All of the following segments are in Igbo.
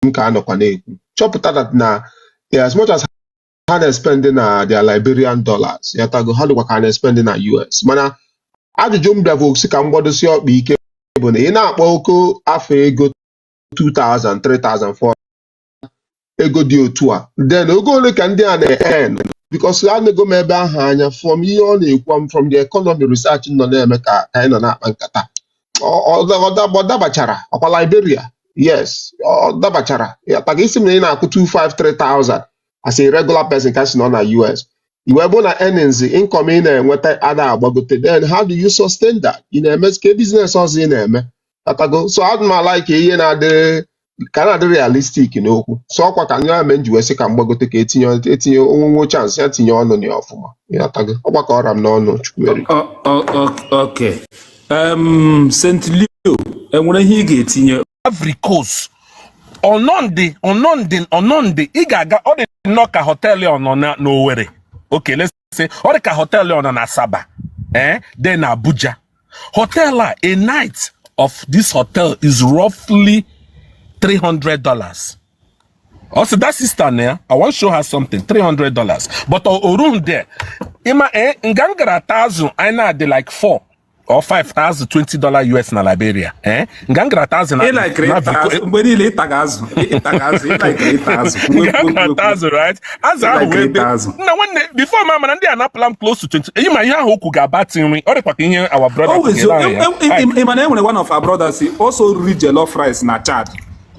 M ka anọkwa na-ekwu, chọpụta that na as much as ha na-espend na their Liberian dollars, yatago, ha dịkwa ka na-espend na US. Mana ajụjụ m bịa bụ sị ka m gbadosie ọkpa ike bụ na ị na-akpọ oke afọ ego 2000, 3000, 4 ego dị otu a, then ogo ole ka ndị a na-earn? Because anego m ebe ahụ anya from ihe ọ na-ekwu, from the economy research nọ na-eme ka anyị nọ na-akpa nkata. Ọ dabachara ọkwa Liberia? Yes, ọ dabachara ya taka isi m na ị na-akwụ 253,000 as a regular person ka si nọ na US, iwe bụ na earnings, income ị na-enweta ada agbagote, then how do you sustain that? Ị na-eme ka business ọzọ ị na-eme atago. So adị m like ihe na-adị ka na-adị realistic n'okwu. So ọkwa ka nye ame nji wee sị ka m gbagote ka etinye etinye onwenwe chance ya tinye ọnụ na ya ọfụma. Ịghọtago? Ọkwa ka ọra m n'ọnụ. Chukwueri. Okay. St. Leo, enwere ihe ị ga-etinye? Ivory Coast, ọnọndị ọnọndị ọnọndị ị ga-aga, ọ dị nnọọ ka hotel ọ nọ na n'Owerri. Okay, let's say ọ dị ka hotel ọ nọ na Asaba, then Abuja hotel a. A night of this hotel is roughly $300. Also that sister na, I wan show her something. $300, but o room there, ịma, nga m gara ata azụ, anyị na-adị like 4 or 5,000, $20 US na Liberia. Nga m gara ata azụ na Ị likere na ịta azụ mgbe niile, ịtaga azụ, ịtaga azụ, ị likere ịta azụ. Kwuo, Nga kwuo, m gara kwuo, ata kwuo. azụ, right, azụ Ị ahụ likere wee ịta be azụ. Nna nwanne, before ma mana ndị anapụla m close to 20. Eyi ma ihe ahụ okwu ga-abatị nri, ọ dịkwa ka ihe our brother O kwuru ahụ ya. ị ma na e nwere one of our brothers also riri jollof rice na Chad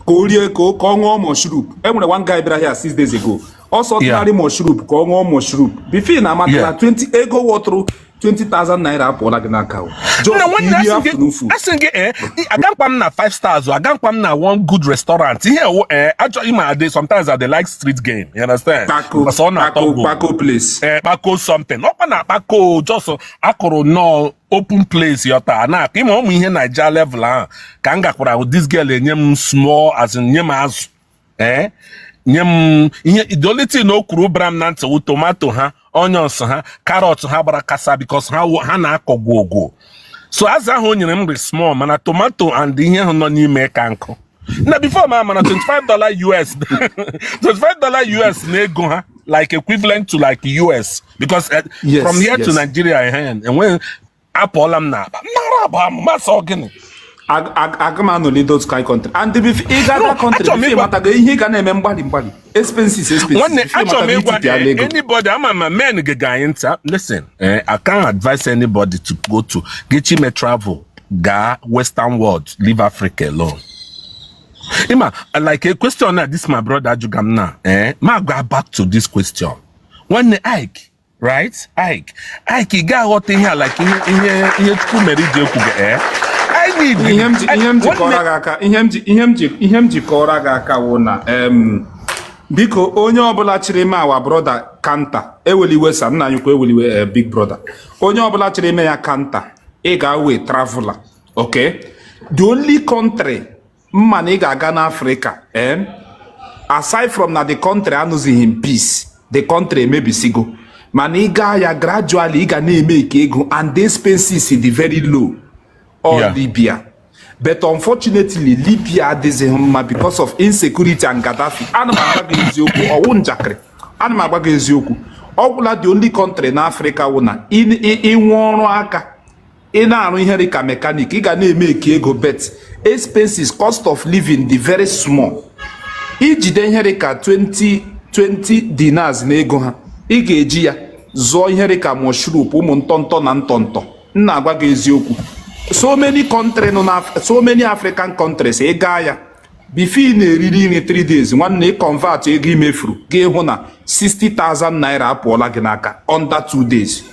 ka o rie ka ọ ṅụọ mushroom. E nwere one guy bịara here 6 days ago, also ordinary mushroom, ka ọ ṅụọ mushroom before na amata na 20 ego wọtụrụ 20,000 naira apụọla gị n'aka o. Just Nna nwanne, iri asị gị afternoon food. Asị gị, agamkpa m na five stars o, agamkpa m na one good restaurant. Ihe ewu, achọ ịma adị sometimes I dey like street game, you understand? Kpako. Because ọ na-atọ kpako go. Kpako place. Kpako something, ọkwa na akpako, just akụrụ nnọọ open place, yọta na-akụ ịma ụmụ ihe Naija level ahụ ka m gakwara. This girl enye m small, as in nye m azụ, nye m ihe. The only thing o kwuru bara m na ntị wụ tomato ha, onions ha, carrot ha gbara kasa, because ha na-akọ gwogwo. So azụ ahụ o nyere m dị small, mana tomato and ihe ahụ nọ n'ime ka nkụ na before ma mana $25 US, $25 US na ego ha like equivalent to like US, because from here to Nigeria, enwe apụọla m n'akpa nara abụọ m masị ọ gịnị. Aga m anọli those kind country and if ị ga No, that country achọrọ m before ịgwa ịmatago ihe ị ga na-eme mgbalị mgbalị, expenses, expenses, Nwanne, before achọrọ m ịmatago ịgwa itipịala ego. Anybody ama ma men gege anyị ntị, listen, I can't advise anybody to go to Gechime travel gaa Western world, leave Africa alone. Ima, like a question na this my brother ajụga m na, ma go back to this question. Nwanne Ike, right, Ike, Ike, ị ga-aghọta ihe a, like ihe Chukwu mere iji ekwu gị, I need Ihe m ji Nwanne kọrọ gị aka, ihe m ji kọrọ gị aka wụ na biko, onye ọbụla chịrị ime our brother counter, eweliwe sa nna anyị kwa, eweliwe, big brother, onye ọbụla chịrị ime ya counter, ị ga-awe traveler. Okay, the only country mma na ị ga-aga n'Africa, aside from na the country anụzighị in peace, the country emebisigo, mana ị gaa ya gradually, ị ga na-eme eke ego and the expenses dị very low, all Libya. But unfortunately, Libya adịghị mma because of insecurity and Gaddafi. Ana m agwa gị eziokwu, ọwụ njakịrị, ana m agwa gị eziokwu. Ọ gwụla, the only country n'Africa wụ na ịnwe ọrụ aka, ị na-arụ ihe dị ka mechanic, ị ga na-eme eke ego, but expenses, cost of living dị very small. Ijide ihe dị ka 20 20 dinars na ego ha, ị ga-eji ya zụọ ihe dị ka mushroom, ụmụ ntọntọ na ntọntọ. M na-agwa gị eziokwu, so many country nọ na so many African countries, ị gaa ya before ị na-eriri nri 3 days, nwanne, ị convert ego imefuru gị, hụ na 60,000 naira apụọla gị n'aka under 2 days.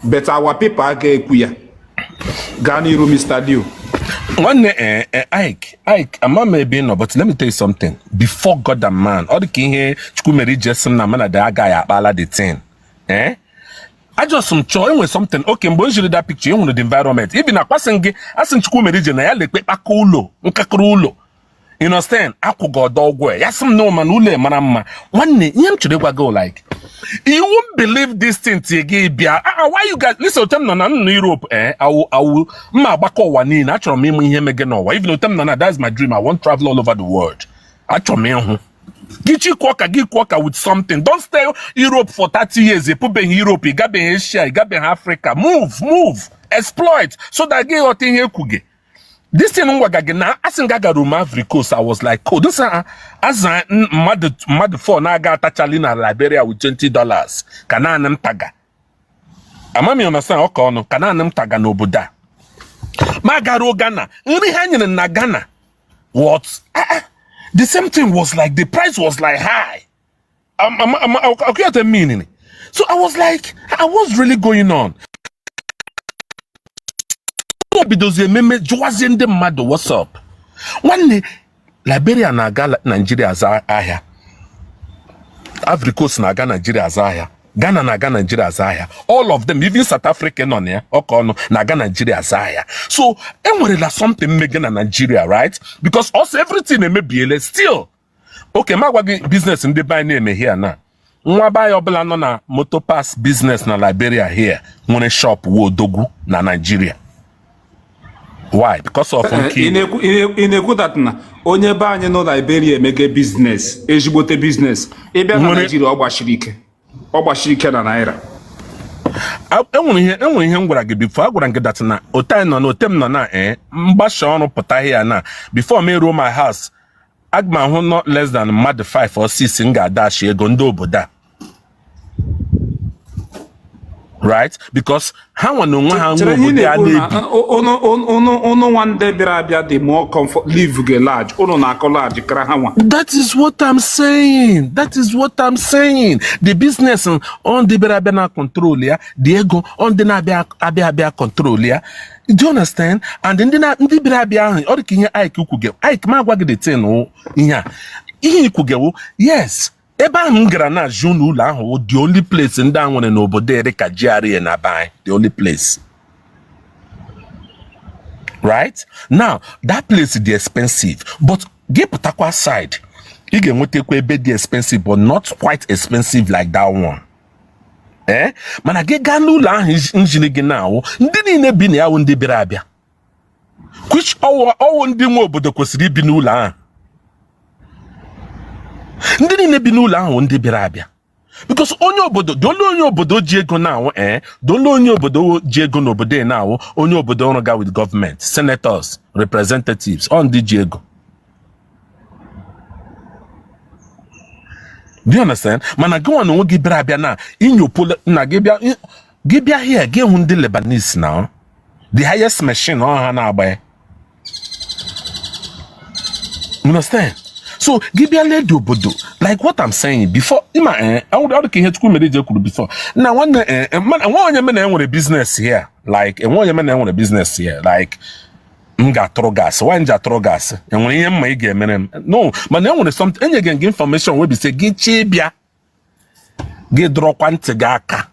But our people aga ekwu ya. Gaa n'iru, Mr. Leo. Nwanne, Ike, Ike, ama m ebe ị nọ, but let me tell you something before God and man. Ọ dị ka ihe Chukwu mere ije sị m na mana dị agaghị akpala the thing, I just m chọọ enwe something. Okay, mgbe m jiri that picture, enwere the environment even akwasị m gị, asị m Chukwu mere ije na ya lekpe kpakọ ụlọ nkakịrị ụlọ, you understand? Akwụghị ọdọ ụgwọ ya, sị m na mana ụlọ mara mma. Nwanne, ihe m chọrọ ịgwa gị, like, you won't believe this thing till gị bịa. Ah, why you guys listen? Otem nọ na nọ Europe, awụ awụ mma agbakọ ụwa niile. Achọrọ m ịmụ ihe mege n'ụwa. Even otem nọ na, that's my dream, I want travel all over the world. Achọrọ m ịhụ gị chịkwa ọka gị kwụọ ọka with something. Don't stay Europe for 30 years, epụbeghị Europe, ị gabeghị Asia, ị gabeghị Africa. Move, move, exploit, so that gị ghọta ihe ekwu gị. This thing m gwaga gị na asị m gị agara m Ivory Coast, I was like, cold this aza mmadụ 4 na-aga atachali na Liberia with $20 ka naanị m taga. Ama m understand ọka ọnụ ka naanị m taga n'obodo a. Ma garuo Ghana, nri ha nyere na Ghana, what? Ah, ah. The same thing was like, the price was like high. Okay, meaning. So I was like, what's really going on? O bidozie ememe jụwazie ndị mmadụ, what's up? Nwanne, Liberia na-aga Nigeria aza ahịa, Ivory Coast na-aga Nigeria aza ahịa, Ghana na-aga Nigeria aza ahịa, all of them, even South Africa nọ na ya ọka ọnụ na-aga Nigeria aza ahịa. So enwerela something mmege na Nigeria, right? Because also everything emebiele still. Okay, ma gwa gị business ndị be anyị na-eme here na nwa be anyị ọbụla nọ na motor parts business na Liberia here nwere shop wu odogwu na Nigeria. Why? Because of nke Ị na-ekwu that na onye be anyị nọ Liberia emege business, ezigbote business, ị bịa na Nigeria ọ gbachiri ike na naira. Enwere ihe m gwara gị before. A gwara m gị that na ote anyị nọ na ote m nọ na mgbasa ọrụ pụta here na before m eruo my house, aga m ahụ not less than mmadụ 5 or 6 m ga-adashi ego ndị obodo a, right? Because ha nwa na onwe ha nwe obodo a na-ebi. Ụnụ nwa ndị bịara abịa dị more comfort live gị large, ụnụ na-akọ large kara ha nwa. That is what I'm saying. That is what I'm saying. The business on ndị bịara abịa na control ya, the ego on ndị na-abịa abịa abịa control ya. Do you understand? And ndị bịara abịa ahụ, ọ dị ka ihe Ike kwuge. Ike ma agwa gị the thing wụ ihe a. Ihe ikwugewo, yes. Ebe ahụ m gara na azụ n'ụlọ ahụ wụ the only place ndị a nwere n'obodo ere ka GRA na be anyị, the only place. Right? Now, that place dị expensive, but gị pụtakwa side, ị ga-enwetakwa ebe dị expensive but not quite expensive like that one. Mana gị gaa n'ụlọ ahụ njiri gị na-awụ ndị niile bi na ya wụ ndị bịara abịa, which ọwụ ndị nwe obodo kwesịrị ibi n'ụlọ ahụ. Ndị niile bi n'ụlọ ahụ ndị bịara abịa, because onye obodo dolu onye obodo ji ego na-awụ dolu onye obodo ji ego n'obodo na-awụ onye obodo ọrụ ga with government, senators, representatives, ọ ndị ji ego. Do you understand? Mana gị nwa na onwe gị bịara abịa na inyopola na gị bịa here gị hụ ndị Lebanese na the highest machine ọ ha na-agba ya. You understand? So gị bịa lee dị obodo, like what I'm saying before, ịma ọ dị ka ihe Chukwumerije kwuru before na nwanne enwe onye mena enwere business here, like enwe onye mena enwere business here, like m ga-atụrụ gasị, why m ji atụrụ gasị, enwere ihe mma ị ga-emere m? No, mana enwere something enyeghị gị information wey be say gị chee bịa gị dọrọkwa ntị gị aka,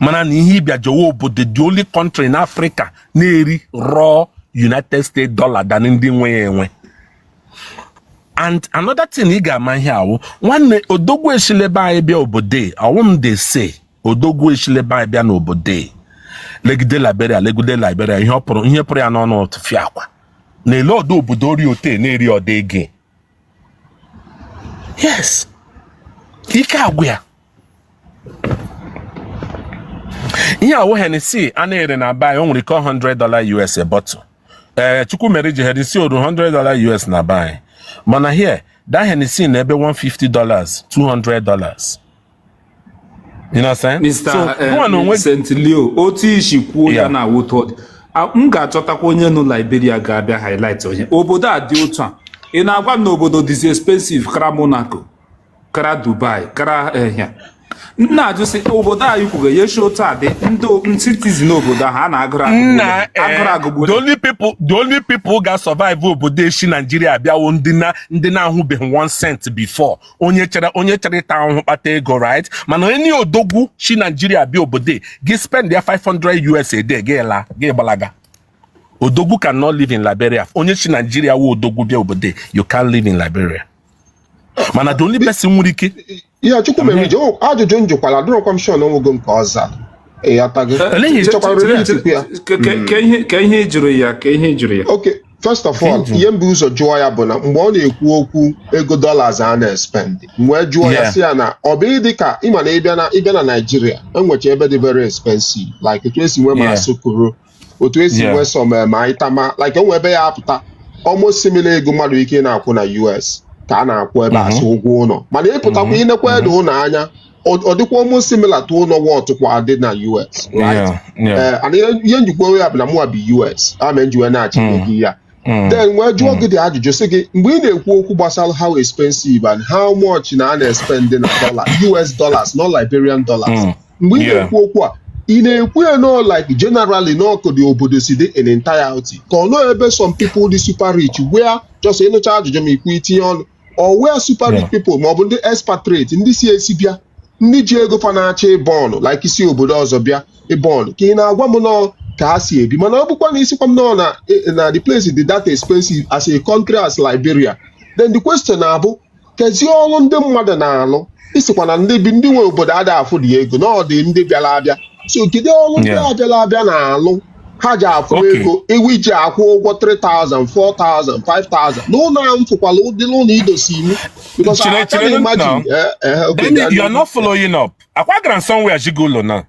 mana na ihe ịbịa jewe obodo the only country in Africa na-eri raw United States dollar than ndị nwe ya enwe. And another thing ị ga-ama ihe awụ, nwanne, odogwu eshilebe anyị bịa obodo awụ m dey say odogwu eshilebe anyị bịa n'obodo legide Liberia, legide Liberia, ihe pụrụ ya n'ọnụ tụfịa akwa na-ele ọdụ obodo ori ote na-eri ọdụ ego. Yes, ike agwụ ya. Ihe awụ Hennessy a na-ere na be anyị, o nwere ike $100 US a bottle. Chukwumerije Hennessy oru $100 US na be anyị, mana here that Hennessy na ebe $150, $200. You know what I'm saying? Mr. So, St. Leo, otu isi kwuo ya na awụtọ, m ga-achọtakwa onye nọ Liberia ga-abịa highlight onye obodo a dị otu a. Ị na-agwa m na obodo dịzi expensive kara Monaco, kara Dubai, kara ehia. M na-ajụ sị obodo anyị kwugo ya esi otu a dị, ndị citizen obodo ahụ a na-agụrụ agụgbu. The only people ga-survive obodo esi Nigeria abịawo ndị na-ahụbeghị 1 cent before, onye chere ịta ahụhụ kpata ego, right? Mana onye odogwu si Nigeria bịa obodo gị spend ya $500 US a day, gị la gị gbalaga. Odogwu cannot live in Liberia. Onye si Nigeria wụ odogwu bịa obodo, you can't live in Liberia. Mana the only person nwere ike ihe Chukwumerije ajụjụ m jụkwara adịrọkwa m sure na onwego nke ọza ịghọtago. Ka ihe jụrụ ya. Okay, First of Ka all, ịjụ. Ihe mbụ ụzọ jụọ ya bụ na mgbe ọ na-ekwu okwu ego dollars a na-espend, m wee jụọ ya sị ya na ọ bụ dị ka ịma na ịbịa na Nigeria, enwecha ebe dị very expensive, like otu esi nwee ma Asokoro, otu esi nwee some Maitama, like enwe ebe ya apụta almost similar ego mmadụ ike na-akwụ na US ka a na-akwụ ebe a sị ụgwọ ụlọ, mana ịpụtakwa inekwa ede ụlọ anya, ọ dịkwa almost similar to ụlọ wọtụkwa dị na US, right? Yeah. And ihe njikwa ya bụ na mụnwa bi US, ama nji wee na-achị gị ya. Then wee jụọ gị dị ajụjụ sị gị, mgbe ị na-ekwu okwu gbasara how expensive and how much na a na-espend na dollar, US dollars, not Liberian dollars, mgbe ị na-ekwu okwu a, ị na-ekwu ya no like generally n'ọkụ dị obodo si dị in entirety, ka ọ nọ ebe some people dị super rich, where just ịnụcha ajụjụ ma ikwu itinye ọnụ, or where super rich people ma ọ bụ ndị expatriate, ndị si esi bịa, ndị ji ego fa na-achọ ịbọọnụ, like isi obodo ọzọ bịa ịbọọnụ, ka ị na-agwa m nọọ ka ha si ebi? Mana ọ bụkwa na isikwa m nọọ na the place dị that expensive as a country as Liberia, then the question na-abụ, kezi ọrụ ndị mmadụ na-alụ? Isikwa na ndị bi, ndị nwe obodo adịghị afụ dị ego na ọ dị ndị bịara abịa, so kedu ọrụ ndị abịara abịa na-alụ ha ji afụ ego ewu iji akwụ ụgwọ 3000, 4000, 5000 n'ụlọ ahụ m fụkwala ụdị ụlọ idosi imi? Because I Chere, can chere imagine now. Okay. Then you are not following up. Akwa gara m somewhere jigo ụlọ now.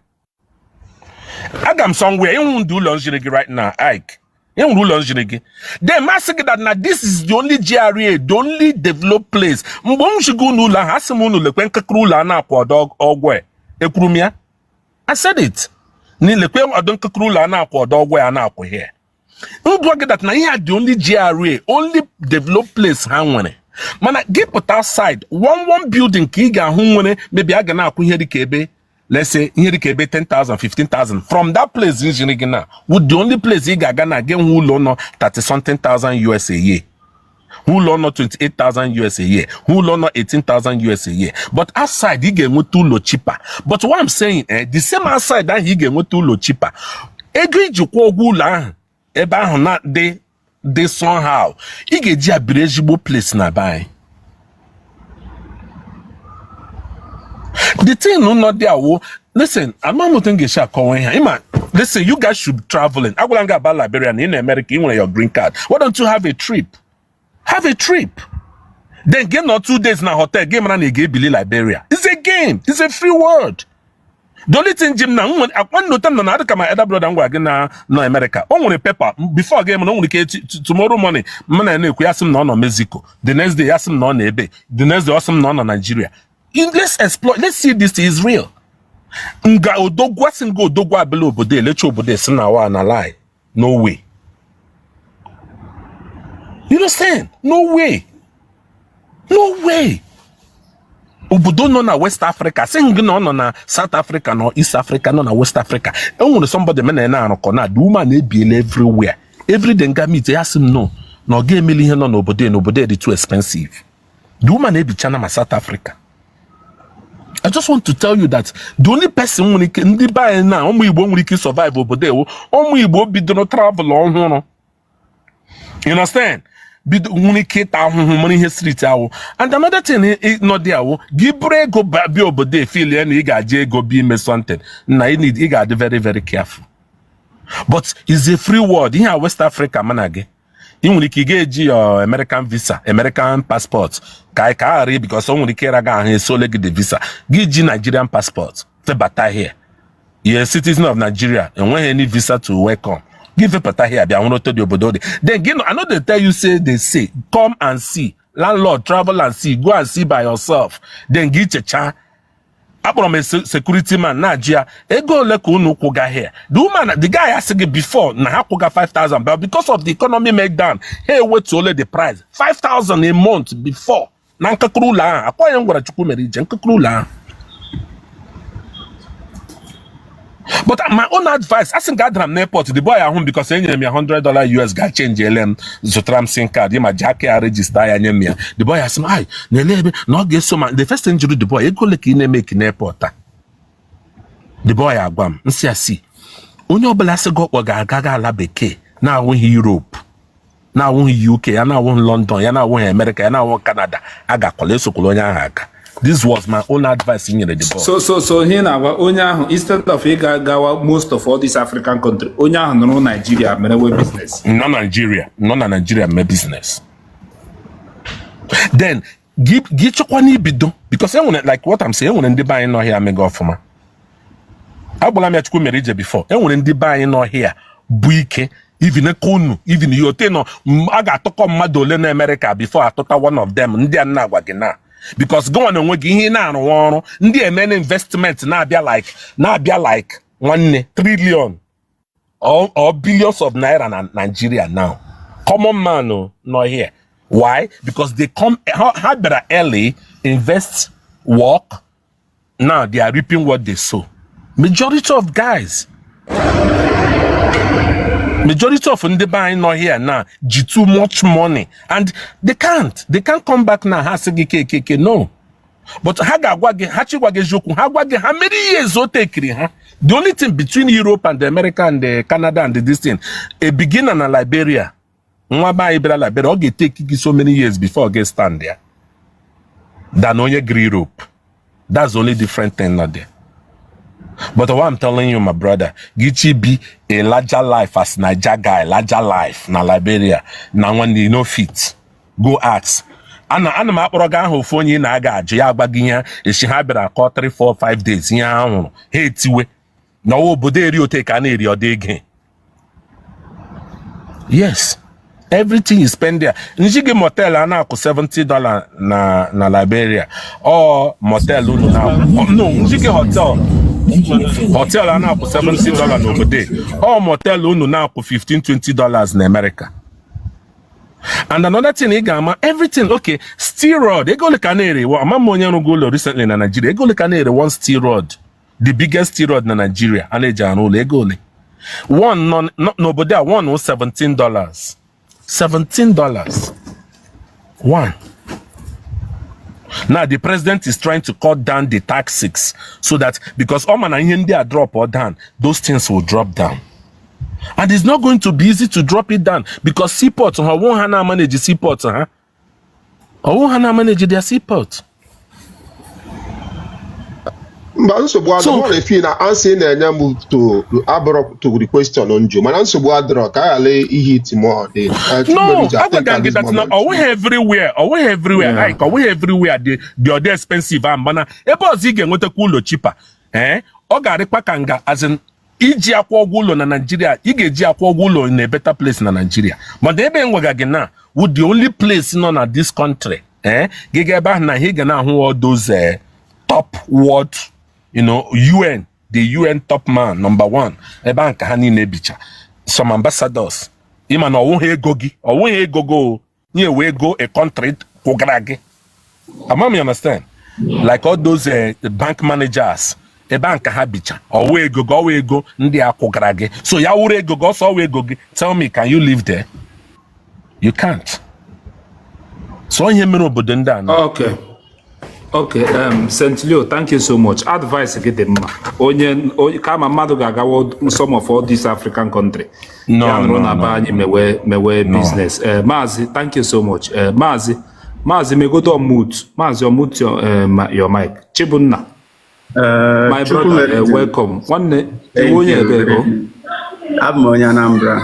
Aga m somewhere ịhụ ndị ụlọ njiri gị right now, Ike. Ịhụrụ ụlọ njiri gị. Then masị gị that na this is the only GRA, the only developed place. Mgbe m jigo ụlọ ahụ, asị m unu lekwe nkekere ụlọ a na-akwụ ọdọ ọgwụ e. Ekwuru m ya? I said it. Ni lekwe ọdọ nkekere ụlọ a na-akwụ ọdọ ọgwụ ya na-akwụ here. M gwa gị that na ihe a the only GRA, only developed place ha nwere. Mana gị pụta outside, one one building ka ị ga-ahụ nwere maybe a ga na-akwụ ihe dịka ebe, let's say, ihe dịka ebe 10,000, 15,000 from that place njiri gị na would the only place ị ga-aga na gị hụ ụlọ nọ 30 something thousand US a year, hụ ụlọ nọ 28,000 US a year, hụ ụlọ nọ 18,000 US a year. But outside ị ga-enweta ụlọ cheaper. But what I'm saying, the same outside ahụ ị ga-enweta ụlọ cheaper, ego iji kwụọ ụgwọ ụlọ ahụ ebe ahụ na dị dị somehow, ị ga-eji ya biri ezigbo place na be anyị. The thing nọ dị awụ, listen, ama m otu m ga-esi akọwa ihe a. Ịma, listen, you guys should be traveling. Agwara m gị about Liberia na ị na America, ị nwere your green card. Why don't you have a trip? Have a trip, then gị nọ 2 days na hotel, gị mara na ị ga-ebili Liberia. It's a game, it's a free world. The only thing ji m na nwere akwa nnota m nọ na adị ka my elder brother m gwara gị na nọ America, o nwere paper before gị mana o nwere ike tomorrow morning m na na-ekwu, ya sị m na ọ nọ Mexico, the next day ya sị m na ọ nọ ebe, the next day ọ sị m na ọ nọ Nigeria. Let's explore, let's see this is real. Nga odogwu asị nga odogwu abịala obodo elecha obodo esi na wa na lie. No way, you understand? No way, no way. Obodo nọ na West Africa, sị gị na ọ nọ na South Africa, nọ East Africa, nọ na West Africa. E nwere somebody mena na arụkọ na the woman ebiela everywhere, everyday nga meet ya, sị m no, na ọ ga-emeli ihe nọ n'obodo ya, n'obodo ya dị too expensive. The woman ebichana ma South Africa. I just want to tell you that the only person nwere ike, ndị be anyị na ụmụ Igbo nwere ike survive obodo ewu ụmụ Igbo bidoro travel ọhụrụ, you understand, bido nwere ike ịta ahụhụ mara ihe street ahụ. And another thing nọ dị awụ, gị bụrụ ego bịa obodo efili na ị ga-aji ego bịa ime something na ị need, ị ga-adị very very careful. But it's a free world ihe a West Africa. Mana gị ị nwere ike, ị ga-eji your American visa, American passport, ka a ghara, because o nwere ike ịra gị ahụ esole gị the visa. Gị ji Nigerian passport febata here, you're a citizen of Nigeria, enweghị any visa to welcome gị. Fepụta here, bịa nwere otu dị obodo dị. Then gị I no dey tell you say they say come and see landlord, travel and see, go and see by yourself. Then gị checha. Akpọrọ m a security man na-ajụ ya ego ole ka unu kwụga here. The woman, the guy asị gị before na ha kwụga 5000, but because of the economy meltdown, ha ewetuole the price, 5000 a month before na nkakụrụ ụlọ ahụ. Akwa ya m gwara Chukwu mere ije nkakụrụ ụlọ ahụ. But my own advice, asị m ga adara m n'airport, the boy ahụ m because enyere m ya $100 US ga change ele m zụtara m SIM card ma ji aka ya register ya nye m ya. The boy asị m ai na-ele ebe na ọ ga-eso ma the first thing jụrụ the boy, ego ole ka ị na-emeki n'airport a? The boy agwa m, nsị asị onye ọbụla sị gị ọkpọ ga-aga ga ala bekee na-awụghị Europe, na-awụghị UK, ya na-awụghị London, ya na-awụghị America, ya na-awụghị Canada, agakwala, esokwala onye ahụ aka. This was my own advice m nyere the boy. So ihe na-agwa onye ahụ, instead of ịga gawa most of all these African country, onye ahụ nọrọ Nigeria merewe business. Nọ Nigeria, nọ na Nigeria mee business. Then gị chọkwa n'ibido, because enwere, like what I'm saying, enwere ndị be anyị nọ here mega ọfụma. Agwala m ya, Chukwu mere ije before, enwere ndị be anyị nọ here bụ ike, even ka unu, even yote nọ a ga-atụkọ mmadụ ole na America before atụta one of them. Ndị a na-agwa gị na because gịnwa na onwe gị, ihe ị na-arụ ọrụ, ndị emene investment na-abịa like nwanne trillion or billions of naira na Nigeria now. Common man, oh, not here. Why? Because they come, ha bịara early, invest, work. Now they are reaping what they sow. Majority of guys, majority of ndị be anyị nọ here now ji too much money and they can't come back now. Ha sị gị kekeke no, but ha ga-agwa gị, ha chịgwa gị eziokwu, ha gwa gị ha many years o tekiri ha. The only thing between Europe and America and Canada and this thing, a beginner na Liberia, nwa be anyị bịara Liberia, ọ ga-eteki gị so many years before ọ ga stand there than onye gara Europe. That's the only different thing not there. But what I'm telling you, my brother, Gichi be a larger life as Niger guy, larger life na Liberia. Na when you no fit, go ask. Ana m akpọrọ gị aha ofu onye ị na-aga ajụ ya, agwa gị ihe esi ha bịara kọ 3 4 5 days, ihe ha hụrụ ha etiwe n'ọwa obodo eri ote ka a na-eri ọdọ ego. Yes, everything you spend there. Nji gị motel a na-akwụ $70 na Liberia, ọ motel unu na no nji gị hotel a na-akwụ $70 n'obodo, ọ motel unu na-akwụ 15 $20 na America. And another thing ị ga-ama, everything okay, steel rod, ego ole ka a na-ere? Ama m onye rụgo ụlọ recently na Nigeria, ego ole ka a na-ere one steel rod, the biggest steel rod na Nigeria a na-eji arụ ụlọ, ego ole? One nọ n'obodo a, one wụ $17, $17 one. Now the president is trying to cut down the taxes so that, because ọ ma na ihe ndị a drop or down, those things will drop down, and it's not going to be easy to drop it down because seaport ha, ọwụ ha na-amanage seaport ha, ọwụ ha na-amanage their seaport. Mba, nsogbu adịrọ. So ọ na-efi na answer ị na-enye m to abụrọ to the question njụ, mana nsogbu adịrọ ka a ghara ihe iti more dị. No, agwaga gị that na ọwụghị everywhere, ọwụghị everywhere, like ọwụghị everywhere dị ọdị expensive ahụ, mana ebe ọzọ ị ga-enwetakwa ụlọ cheaper, eh, ọ ga-adịkwa ka nga, as in iji akwụ ụgwọ ụlọ na Nigeria, ị ga-eji akwụ ụgwọ ụlọ na a better place na Nigeria. Mana ebe enwega gị na wụ the only place nọ na this country, eh, gị ga ebe ahụ na ihe ị ga na-ahụ all those top world, UN, the UN top man number one, ebe ahụ ka ha niile bicha, some ambassadors. Ịma na ọwụghị ego gị, ọwụghị ego gị o nye wee ego a country kwụgara gị. Ama m, you understand? Like all those bank managers, ebe ahụ ka ha bicha. Ọwụ ego gị, ọwụ ego ndị a kwụgara gị. So ya wụrụ ego gị ọsọ, ọwụ ego gị, tell me, can you live there? You can't. So ihe mere obodo ndị a na Okay, St. Leo, thank you so much. Advice gị dị mma. Onye kama mmadụ ga-agawa some of all these African country. No, ya nọrọ no, na be no. anyị mewe No. business. Maazị, thank you so much. Maazị, megodo unmute. Maazị, unmute your mic. Chibunna, my brother, welcome. Nwanne, iwu onye ebe o? Abụ m onye Anambra.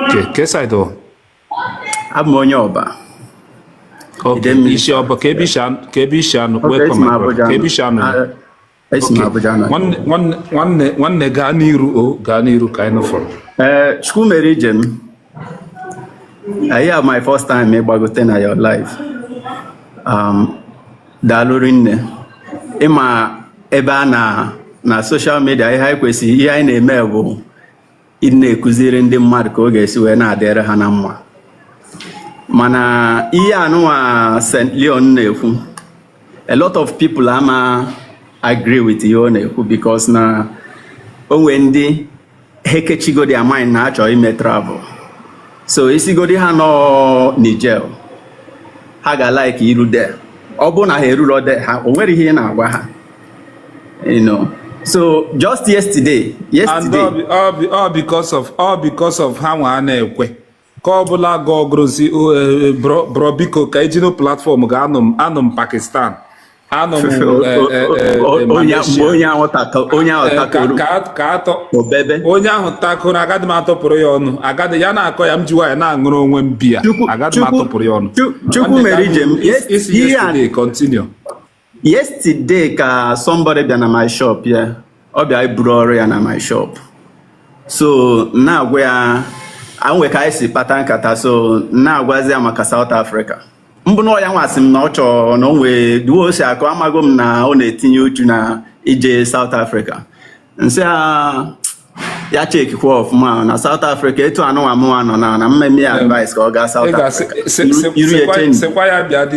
Okay, ke side o? Abụ m onye Ọba. Okay, Idemmili. isi Ọba, ka ebe isi anụ. Okay, Welcome, esi m my brother. Abuja Ka ebe nọ. isi anụ. Ah, esi m Okay. Abuja nọ. Nwanne, gaa n'iru o, gaa n'iru ka anyị nụfọrọ. Ee, Chukwu mere ije m. I have my first time ịgbagote na your live. Daalụ rinne. Ịma ebe a na social media, ihe anyị kwesịrị, ihe anyị na-eme bụ ị na-ekụziri ndị mmadụ ka ọ ga-esi wee na-adịrị ha na mma. Mana ihe anụnwa St. Leon na-ekwu, a lot of people ama agree with ihe ọ na-ekwu because na o nwee ndị ha ekechigo their mind na achọ ime travel, so isigodi ha nọ Niger, ha ga-like iru there. Ọ bụrụ na ha eruro there, ha o nwere ihe ị na-agwa ha. So just yesterday, And yesterday all because of ha nwa a na-ekwe ka ọ bụla ga ọgụrụzi bro, biko ka ejinu platform ga anụ m Pakistan. Anọ m Malaysia. Onye ahụ onye ahụ takoro ka atọ obebe. Onye ahụ takoro, agaghị m atụpụrụ ya ọnụ. Agaghị ya na-akọ ya, m ji nwayọ na-aṅụrụ onwe m biya. Agaghị m atụpụrụ ya ọnụ. Chukwu mere ije m. Isi yesterday, continue. Yesterday ka somebody bịa na my shop ya, ọ bịa iburu ọrụ ya na my shop, so na-agwa ya anwe ka anyị si kpata nkata, so na-agwazi ya maka South Africa. Mbụ na ya nwasị m na ọ chọrọ na o nwee duo o si akọ, amago m na ọ na-etinye uchu na ije South Africa. Nsị ya chekikwa ọfụma na South Africa etu anụnwa mụnwa nọ na mmemme ya advice ka ọ gaa South Africa. Iru ya change. Sịkwa ya bịa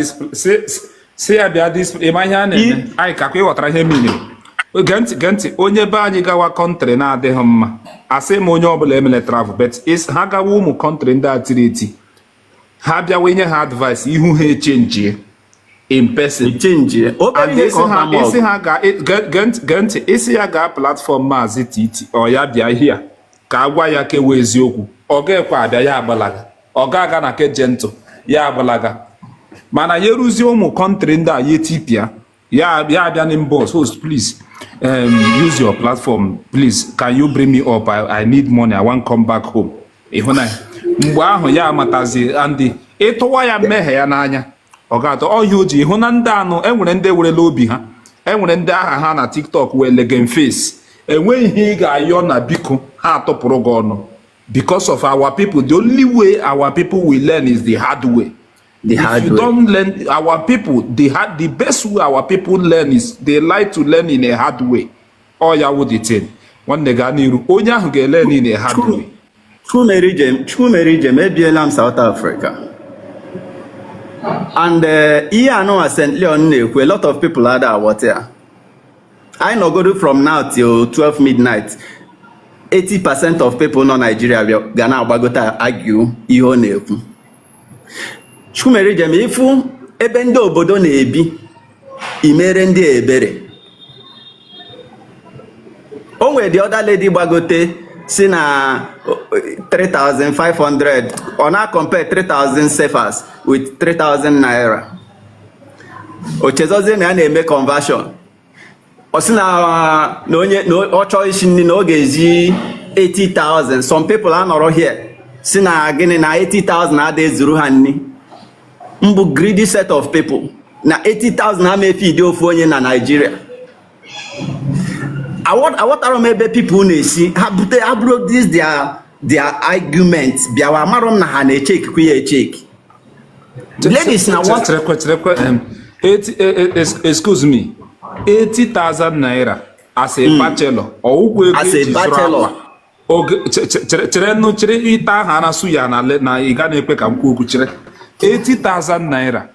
si ya bịa dis. Ịma ihe a na-eme anyị kakwa ịghọtara ihe mmiri. Gee ntị, gee ntị. Onye be anyị gawa country na-adịghị mma, asị m onye ọbụla emele travel, but ha gawa ụmụ country ndị a tiri eti, ha bịawa inye ha advice, ihu ha echenjie in person. Change obere And ihe ka ọ isi ha ba m isi ọgụ. Ha ga gee ntị, isi ya gaa platform Maazị Titi, ọ ya bịa here ka a gwa ya kewa eziokwu, ọ ga-ekwe abịa, ya agbalaga. Ọ ga-aga na ke gentle, ya agbalaga. Mana ya eruzie ụmụ country ndị a, ya etipịa ya, ya abịa n'inbox: "Host, please, use your platform, please, can you bring me up? I need money, I wan come back home." Ịhụ na mgbe ahụ ya amatazi and ịtụwa ya mmehie ya n'anya, ọ ga-atọ ọhịa o ji ịhụ na ndị anụ. Enwere ndị werela obi ha, enwere ndị aha ha na TikTok wee legen face. Enweghị ihe ị ga-ayọ na biko ha atụpụrụ gị ọnụ, because of our people, the only way our people will learn is the hard way. The If hard you way. don't learn, our people, the best way our people learn is they like to learn in a hard way. Ọ ya wụ the thing. Nwanne, gaa n'iru. Onye ahụ ga-learn in a hard way. Chukwu mere ije m, ebiela m South Africa and ihe anụnwa St. Leon na-ekwu, a lot of people ada aghọta ya. Anyị nọgodu from now till 12 midnight, 80% of people nọ Nigeria ga na-agbagota argue ihe ọ na-ekwu. Chukwu mere ije m, ịfụ ebe ndị obodo na-ebi, imere ndị ebere. O nwere the other lady gbagote si na 3500, ọ na-compare 3000 CFAs with 3000 naira. O chezozie na ya na-eme conversion. Ọ sị na onye na ọ chọọ isi nri na ọ ga-eji 80,000. Some people anọrọ here si na gịnị na 80,000 ada ezuru ha nri. Mbụ greedy set of people na 80,000 ama efidi ofu onye na Nigeria. Aghọtara m ebe people na-esi ha bute ha bụrụ this their argument bịawa. Amarọ m na ha na-echekikwa ya echeki. Ladies na what Cherekwe, cherekwe. Excuse me, 80,000 naira as a bachelor, ọwụkwa ego As a eji zụrụ bachelor. akwa? Oge chere nụ, chere. Ite ahụ a na-asụ ya na na ị ga na-ekwe ka m kwuo okwu. Chere, 80,000 naira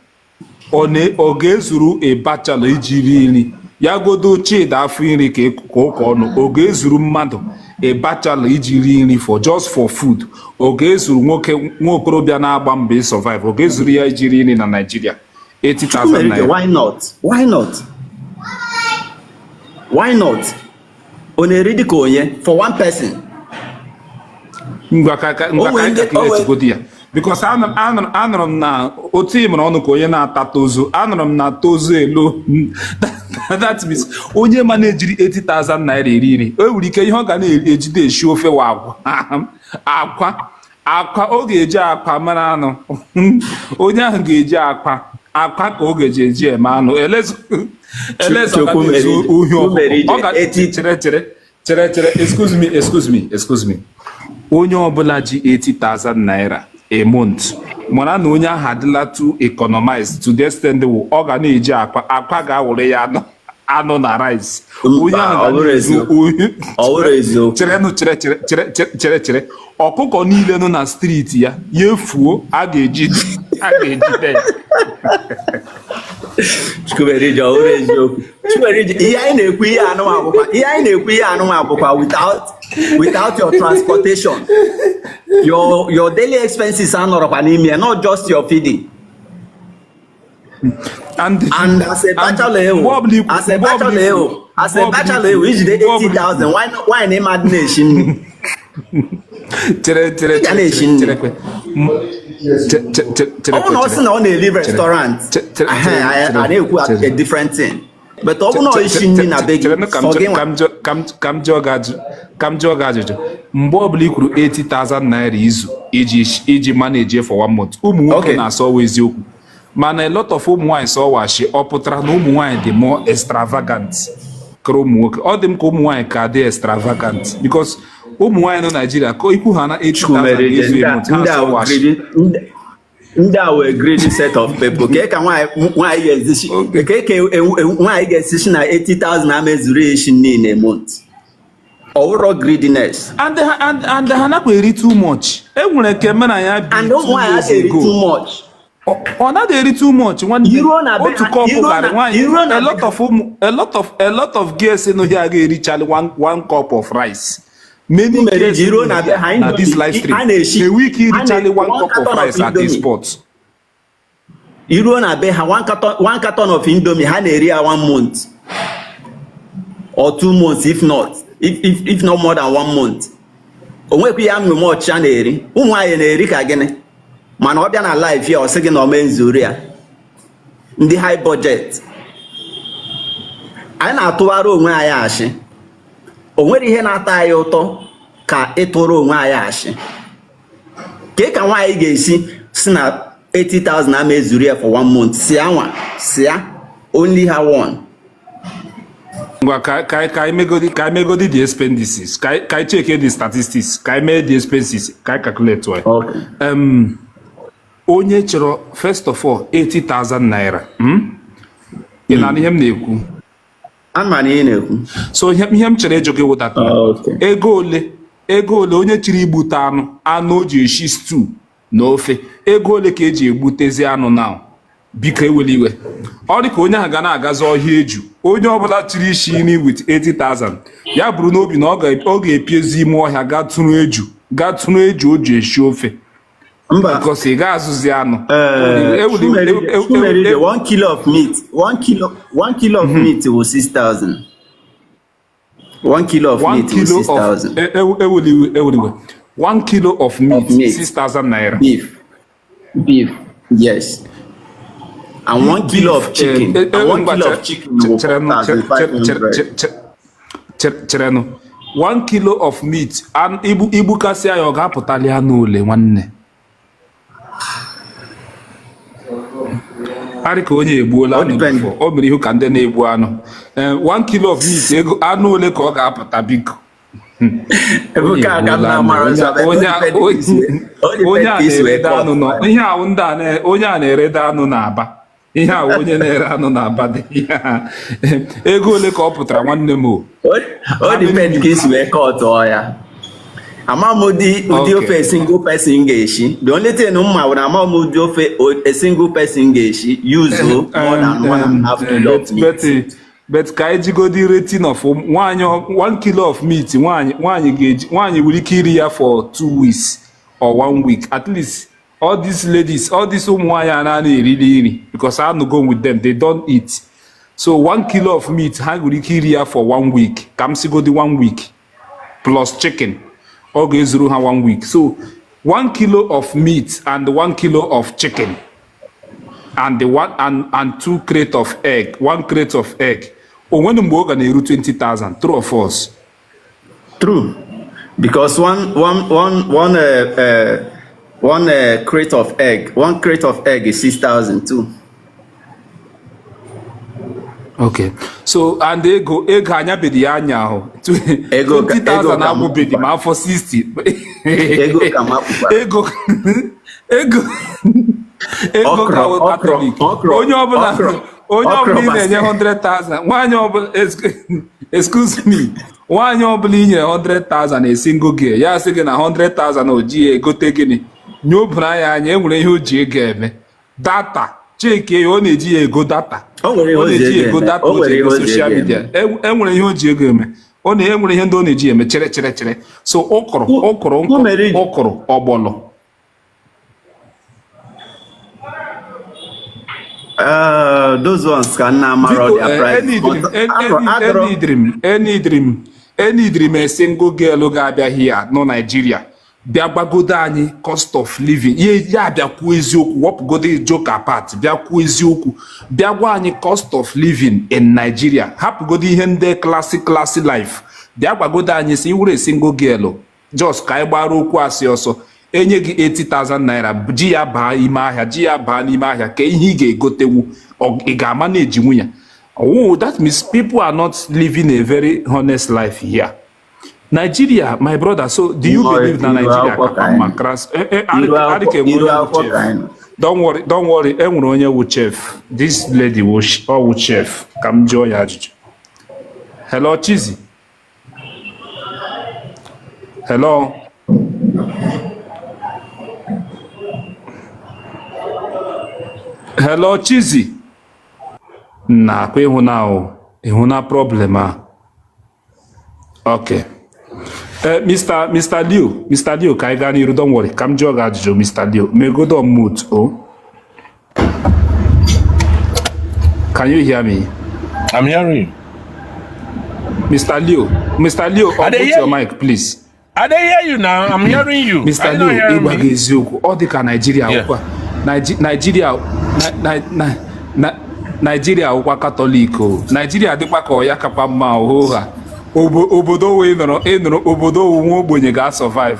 ọ ga-ezuru a bachelor iji rie nri ya godo chida afọ nri ka ụka ọnụ? Ọ ga-ezuru mmadụ, a bachelor, iji rie nri for just for food? Ọ ga-ezuru nwoke, nwa okorobịa na-agba mbọ ị survive, ọ ga-ezuru ya iji rie nri na Nigeria 80,000 Chukwumerije, naira? Why not? Why not? Why not? Ọ na-eri dịka onye for one person. Ngwa, ka ngwa O ka nwere anyị calculate godi ya, because anụrụ m na otu ị mụrụ ọnụ ka onye na-ata tozu. Anụrụ m na tozu elo. That means onye ma na-ejiri 80,000 naira eri nri, o nwere ike ihe ọ ga na-ejide esi ofe wa agwa akwa akwa. Ọ ga-eji akwa mara anụ. Onye ahụ ga-eji akwa akwa ka ọ ga-eji eji eme anụ elezo elezo. Ọ ga na-ezu ohi ọkụkọ. Chukwumerije, Ọ ga 80 chere, chere, chere, chere. Excuse me, excuse me, excuse me. Onye ọbụla ji 80,000 naira a month, mara na onye ahụ adịla too economized to the extent wụ ọ ga na-eji akwa akwa ga-awụrụ ya anụ anụ na rice. Onye Mba, ahụ ọ ga bụrụ na-ezu eziokwu. ohi. Ọ bụrụ eziokwu. Cherenụ, chere, chere, chere, chere, chere, chere. Ọkụkọ niile nọ na street ya, ya efuo, a ga-ejide ya. Chukwumerije, ọ bụrụ eziokwu. Chukwumerije, ihe anyị na-ekwu ihe anụnwa bụkwa ihe anyị na-ekwu ihe anụnwa bụkwa without your transportation, your daily expenses anọrọkwa n'ime ya, not just your feeding. And And as a bachelor ewu, mgbe ọbụla ikwu as a mgbe ọbụla bachelor ikwu ewu, as mgbe a ọbụla bachelor ikwu ewu, ijide mgbe ọbụla 80,000, why not, why na ịma dị na-eshi nri? Chere, chere. Ị ga Chere. na-eshi Chere. nri. Chere kwe. Ọ bụrụ na ọ sị na ọ na-eli restaurant, a na-ekwu a different thing, but ọ bụrụ na ọ isi nri na be gị sọ gị nwa. Ka m jụọ gị ajụjụ. Mgbe ọbụla i kwuru 80,000 naira izu iji manage for one month, ụmụ nwoke na-asọ ọwa eziokwu, mana a lot of ụmụ nwaanyị sọ ọwashi. Ọ pụtara na ụmụ nwaanyị dị more extravagant kara ụmụ nwoke? Ọ dị m ka ụmụ nwaanyị ka dị extravagant, because ụmụ nwaanyị nọ Naijiria ka ikwu ha na 80,000 izu a month, ha sọ ọwashi. Ndị a wee greedy set of people. Ka ka nwaanyị ga-esishi ka nwaanyị ga-esishi na 80,000 ama ezuru eshi niile month? Ọ wụrọ greediness? And ha nakwa eri too much. E nwere nke mere ya bi And ụmụ nwaanyị 2 years eri ago. too much. Ọ naghị eri too much, nwanne. Otu cup garị nwaanyị, a lot of ụmụ a lot of girls nọ here ga-erichali one cup of rice. Many girls na this live stream enwe ike irichali one cup of rice at a spot. Iruo na be ha, one carton of Indomie, ha na-eri ya one month or 2 months, if not more than one month. O nwekwa ya nwe much a na-eri. Ụmụ nwaanyị na-eri ka gịnị? Mana ọ bịa na live ya, ọ sị gị na ọ mee nzuri ya. Ndị high budget, anyị na-atụgharị onwe anyị ashị. O nwere ihe na-atọ anyị ụtọ ka ịtụrụ onwe anyị ashị. Ka ka nwaanyị ga-esi si na 80,000 ama ezuru ya for one month? Si anwa si ya only her one. Ngwa, ka anyị megodi the expenses, ka anyị check the statistics, ka anyị mee the expenses, ka anyị calculate well. Onye chọrọ, first of all, 80,000 naira, Ị na-anụ ihe m na-ekwu? Ama na ị na-ekwu. So ihe m chere ịjụ gị wụdata ego ole onye chịrị igbute anụ o ji eshi stew na ofe, ego ole ka eji egbutezi anụ now? Biko ewela iwe, ọ dị ka onye ahụ ga na-agazi ọhịa eju. Onye ọbụla chịrị isi nri with 80,000, ya bụrụ n'obi na ọ ga-epiezi ime ọhịa gaa tụrụ eju o ji eshi ofe. Mba. Because ị ga-azụzi anụ. Chumerije, 1 kilo of meat, 1 kilo of meat was 6,000. 1 kilo of One meat was kilo six of thousand. Eweliwe, eweliwe. 1 kilo of meat, Of meat. 6,000 naira. Beef, yes. And 1 kilo of chicken, and 1 kilo of chicken was 4,500. Cherenụ, 1 kilo of meat, igbu igbukasịa ya, ọ ga-apụtali anụ ole, nwanne? Arị ka onye egbuola Ọ anụ depend. before. O mere ihu ka ndị na-egbu anụ. 1 kilo of meat, ego anụ ole ka ọ ga-apụta, biko? Ebuka, aka m na-amara nzọ. Onye a na-erede anụ nọ ihe ahụ ndị a onye a na-erede anụ na-aba ihe ahụ, onye na-ere anụ na-aba dị ihe a. Ego ole ka ọ pụtara, nwanne m o? O depend ka isi wee kọtụọ ya. Ama m ụdị ofe a single person ga-eshi. The only thing m ma bụ na ama m ụdị ofe a single person ga-eshi use more than 1.5 kilo of meat. But ka anyị jigodi rating of nwaanyị, 1 kilo of meat, nwaanyị ga-eji, nwaanyị nwere ike iri ya for 2 weeks or one week at least. All these ladies, all these ụmụ nwaanyị a na eriri nri, because I no go with them, they don't eat. So 1 kilo of meat, ha nwere ike iri ya for one week. Ka m sigodi one week plus chicken, ọ ga-ezuru ha one week. So 1 kilo of meat and 1 kilo of chicken and the one and two crate of egg, one crate of egg, onwenu mgbe ọ ga na-eru 20,000? True or false? True, because one one one one one crate of egg, one crate of egg is 6,000 too. Okay, so and ego anyabedi ya anya ahụ. Ego 20,000 ka agwụbedi ma afọ 60. Ego ka m akwụkwara. Ego Okra, ka wụ okra, Catholic. Okra, Onye ọbụla okra, onye ọbụla ị okra na-enye 100,000, nwaanyị ọbụla, excuse me, nwaanyị ọbụla i nyere 100,000, a single girl, ya sị gị na 100,000 o ji ya egote gịnị? Nye oburu ya anya, enwere ihe o ji ego eme. Data cheke ya, ọ na-eji ya ego data. O nwere ihe Ọ o ji na-eji ego ego eme. data O o ji nwere ihe eme o ji social ego media. Enwere ihe o ji ego eme. Ọ na enwere ihe ndị ọ na-eji eme. Chere, chere, chere. So ụkụrụ ụkụrụ nkụ ụkụrụ ọgbọlọ. Those ones ka nna amara Biko, their price. Enidiri m a single girl ga-abịa here nọ Nigeria. Bịa gwagodo anyị cost of living ya, ya bịa kwuo eziokwu, wọpụgodo joke apart, bịa kwuo eziokwu, bịa gwa anyị cost of living in Nigeria. Hapụgodo ihe ndị classy classy life, bịa gwagodo anyị si iwere single girl, just ka anyị gbara okwu asị ọsọ, enye gị 80,000 naira, ji ya baa ime ahịa, ji ya baa n'ime ahịa, ka ihe ị ga-egotewu, ị ga-ama na-eji nwunye. Oh, that means people are not living a very honest life here. Nigeria, my brother, so do you believe na Nigeria kakwa mma? Kras adịka enwe onye wụ chef. Don't worry, don't worry, e nwere onye wụ chef. This lady wụ ọ wụ chef, ka m jụọ ya ajụjụ. Hello, Chizzy. Hello. Hello, Chizzy. Na akwa ịhụna o, ịhụna problem a. Okay. Mr. Leo, Mr. Leo, ka anyị gaa n'iru, don't worry, ka m jụọ gị ajụjụ, Mr. Leo. Megodo mute o. Can you hear me? I'm hearing you. Mr. Leo, Mr. Leo, I dey unmute hear your you. mic, please. I dey hear you now. I'm hearing you. Mr. Are you not Leo, hearing ịgwa me? gị eziokwu, ọ dị ka Naijiria Yeah. wụkwa Naijiria na na na Naijiria wụkwa Katọlik o. Naijiria dịkwa ka ọ ya kakwa mma oho ha. Obodo wee nọrọ ịnọrọ obodo owu nwa ogbenye ga-survive.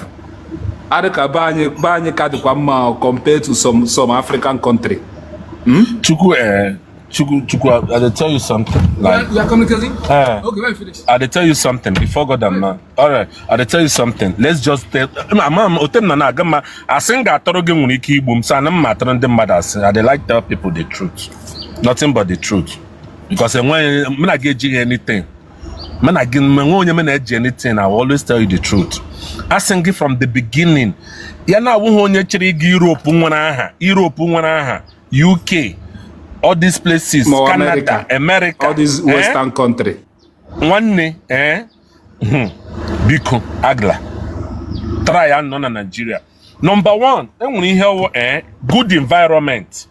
Adị ka be anyị ka dịkwa mma o, compared to some African country. Chukwu, Chukwu, Chukwu, I dey tell you something. Like, You are communicating? Eh, Okay, when you finish. I dey tell you something before God and man. All right, I dey tell you something. Let's just tell. Ama m ote m na na-aga mma asị m ga-atọrọ gị nwere ike igbu m so ana m atọrọ ndị mmadụ asị. I dey like tell people the truth. Nothing but the truth. Because enweghị mụ na gị ejighị anything. Mụ na gị enwe onye m na-eji anything. I will always tell you the truth. Asị m gị from the beginning. Ya na awụghị onye chịrị ịga Europe nwere aha, Europe nwere aha, UK, all these places, Ma ọ Canada, America. America. All these Eh? Western country. Nwanne, eh? Biko agla try ya nọ na Nigeria. Number one, enwere ihe wụ good environment,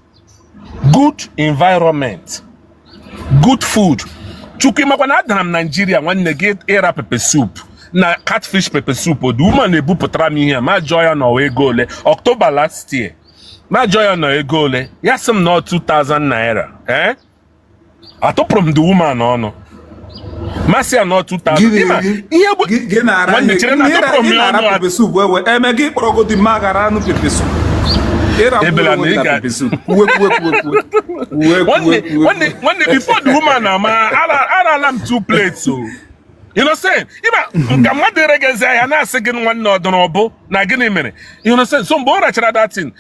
good environment, good food. Chukwu, ịmakwa na adara m Nigeria, nwanne gị, ịra pepper soup na catfish pepper soup. The woman na-ebupụtara m ihe a, ma jụọ ya n'ọwa ego ole, October last year, ma jụọ ya nọ ego ole, ya sị m na ọ 2000 naira. Eh, atụpụrụ m the woman ọnụ, masị ya nọ 2000. Gịnị Ịma ihe bụ gị na-ara nwanne ihe chere na ị atụpụrụ m na- ya ị na-ara ọnụ. Pepper soup ewe eme gị kpọrọgodi mma gara anụ pepper soup. Ịra Ebela mkpụrụ na ị onwe na ga pepper soup. Kwuwe kwuwe kwuwe kwuwe kwuwe nwanne kwuwe kwuwe. Nwanne, nwanne, before the woman ama arala m two plates o. You know saying, ịma nka mmadụ eregezi ahịa na-asị gị, nwanne, ọdụrụ ọbụ na gịnị mere? You know saying, so mgbe ọ rachara that thing,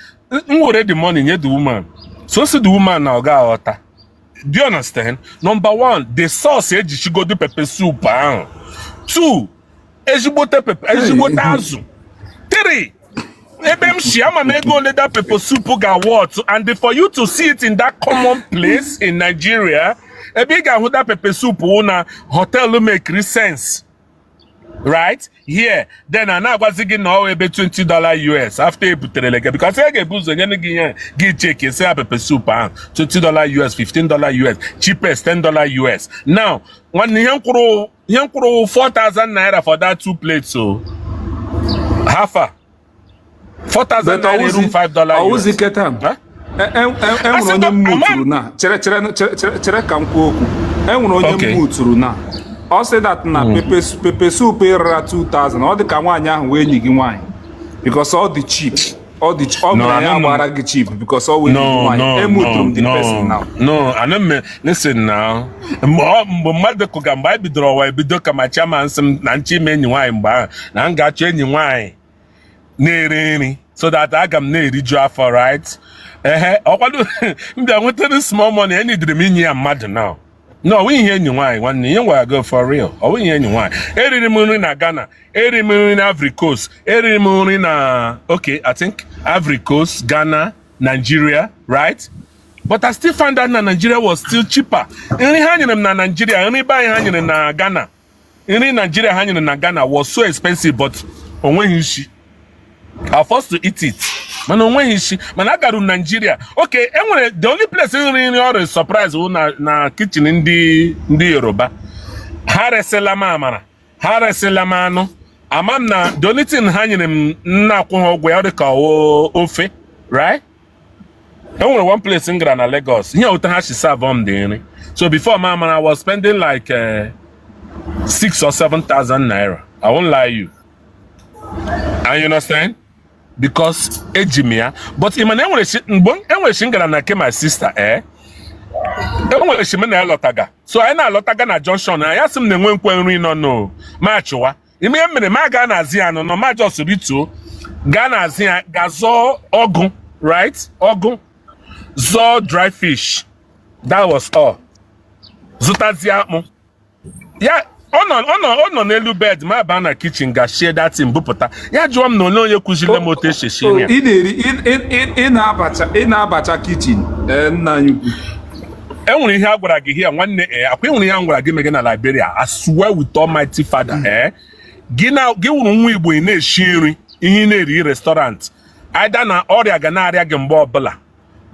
m were the money nye the woman, so si the woman na ọ ga-aghọta. Do you understand? Number one, the sauce ejichigodo pepper soup ahụ. Two, ezigbote pepper, ezigbote azụ. Three, ebe m shi ama m ego ole that pepper soup ga-worth, and for you to see it in that common place in Nigeria, ebe ị ga-ahụ that pepper soup wụ na hotel make sense right here. Then a na-agwazi gị na ọ ebe $20 US after ebuterele gị, because e ga-ebu ụzọ nye gị ihe gị check sị ya pepper soup ahụ $20 US, $15 US, cheapest $10 US. Now, nwanne, ihe m kwụrụ 4000 naira for that two plates o hafa 4000 But naira eru $5 ọwụzi US. keta. Huh? Enwere onye m muturu na chere chere chere chere chere ka m kwuo okwu. Enwere onye m muturu na ọ sị that na pepper soup ịrara 2000, ọ dị ka nwaanyị ahụ wee enyi gị nwaanyị because ọ dị cheap, ọ dị ọ No, bụrụ ya I don't gbara gị cheap because ọ wee enyi gị No, nwaanyị. no, Emuturu no, m the person no, now. no. I don't mean, listen now. Mgbe mmadụ kụga mgbe anyị bidoro ọwa ebido ka ma chairman sị m na nche ime enyi nwaanyị mgbe ahụ na m ga-achọ enyi nwaanyị na-ere nri so that aga m na-eriju afọ, right? Ehe, ọkwado m bịa nwetara small money enidiri m inye ya mmadụ now. No, ọ nweghị ihe enyi nwaanyị, nwanne, ihe m gwara gị for real, ọ nweghị ihe enyi nwaanyị. Eriri m nri na Ghana, eriri m nri na Ivory Coast, eriri m nri na, okay, I think Ivory Coast, Ghana, Nigeria, right? But I still found out na Nigeria was still cheaper. Nri ha nyere m na Nigeria, nri be anyị ha nyere na Ghana, nri Nigeria ha nyere na Ghana was so expensive, but o nweghị isi. I forced to eat it, mana o nweghị isi. Mana agaru m Nigeria, okay, enwere the only place nri nri ọrụ surprise wụ na kitchen ndị Yoruba. Ha resịla m amara, ha resịla m anụ. Ama m na the only thing ha nyere m na-akwụ ha ụgwọ ya dị ka ofe, right? E nwere one place m gara na Lagos, ihe otu ha si serve m dị nri. So before ma mara, I was spending like 6 or 7 thousand naira. I won't lie you. And you understand? Because eji m ya. But ị ma na enwere shi mgbe enwere shi m gara na nke my sister, eh? Enwere shi m na-alọtaga. So anyị na-alọtaga na junction, ya sị m na-enwe nkwe nri nọ no ma chụwa. Ime ihe mere ma gaa n'azụ ya nọ nọ ma just rituo gaa n'azụ ya ga zọọ ọgụ, right? Ọgụ zọọ dry fish. That was all. Zụtazie akpụ. Ya ọ nọ n'elu bed, ma baa na kitchen ga shie that thing bupụta. Ya jụọ m na ole onye kụziri m otu esi esi nri a. Ị na-eri ị na-abacha kitchen, ee, nna anyị ukwu. Enwere ihe a gwara gị here, nwanne, eh, akwa enwere ihe a gwara gị mege na Liberia. I swear with Almighty Father, eh, gị na gị wụrụ nwa Igbo, ị na-esi nri ihe ị na-eri restaurant, either na ọrịa ga na-arịa gị mgbe ọbụla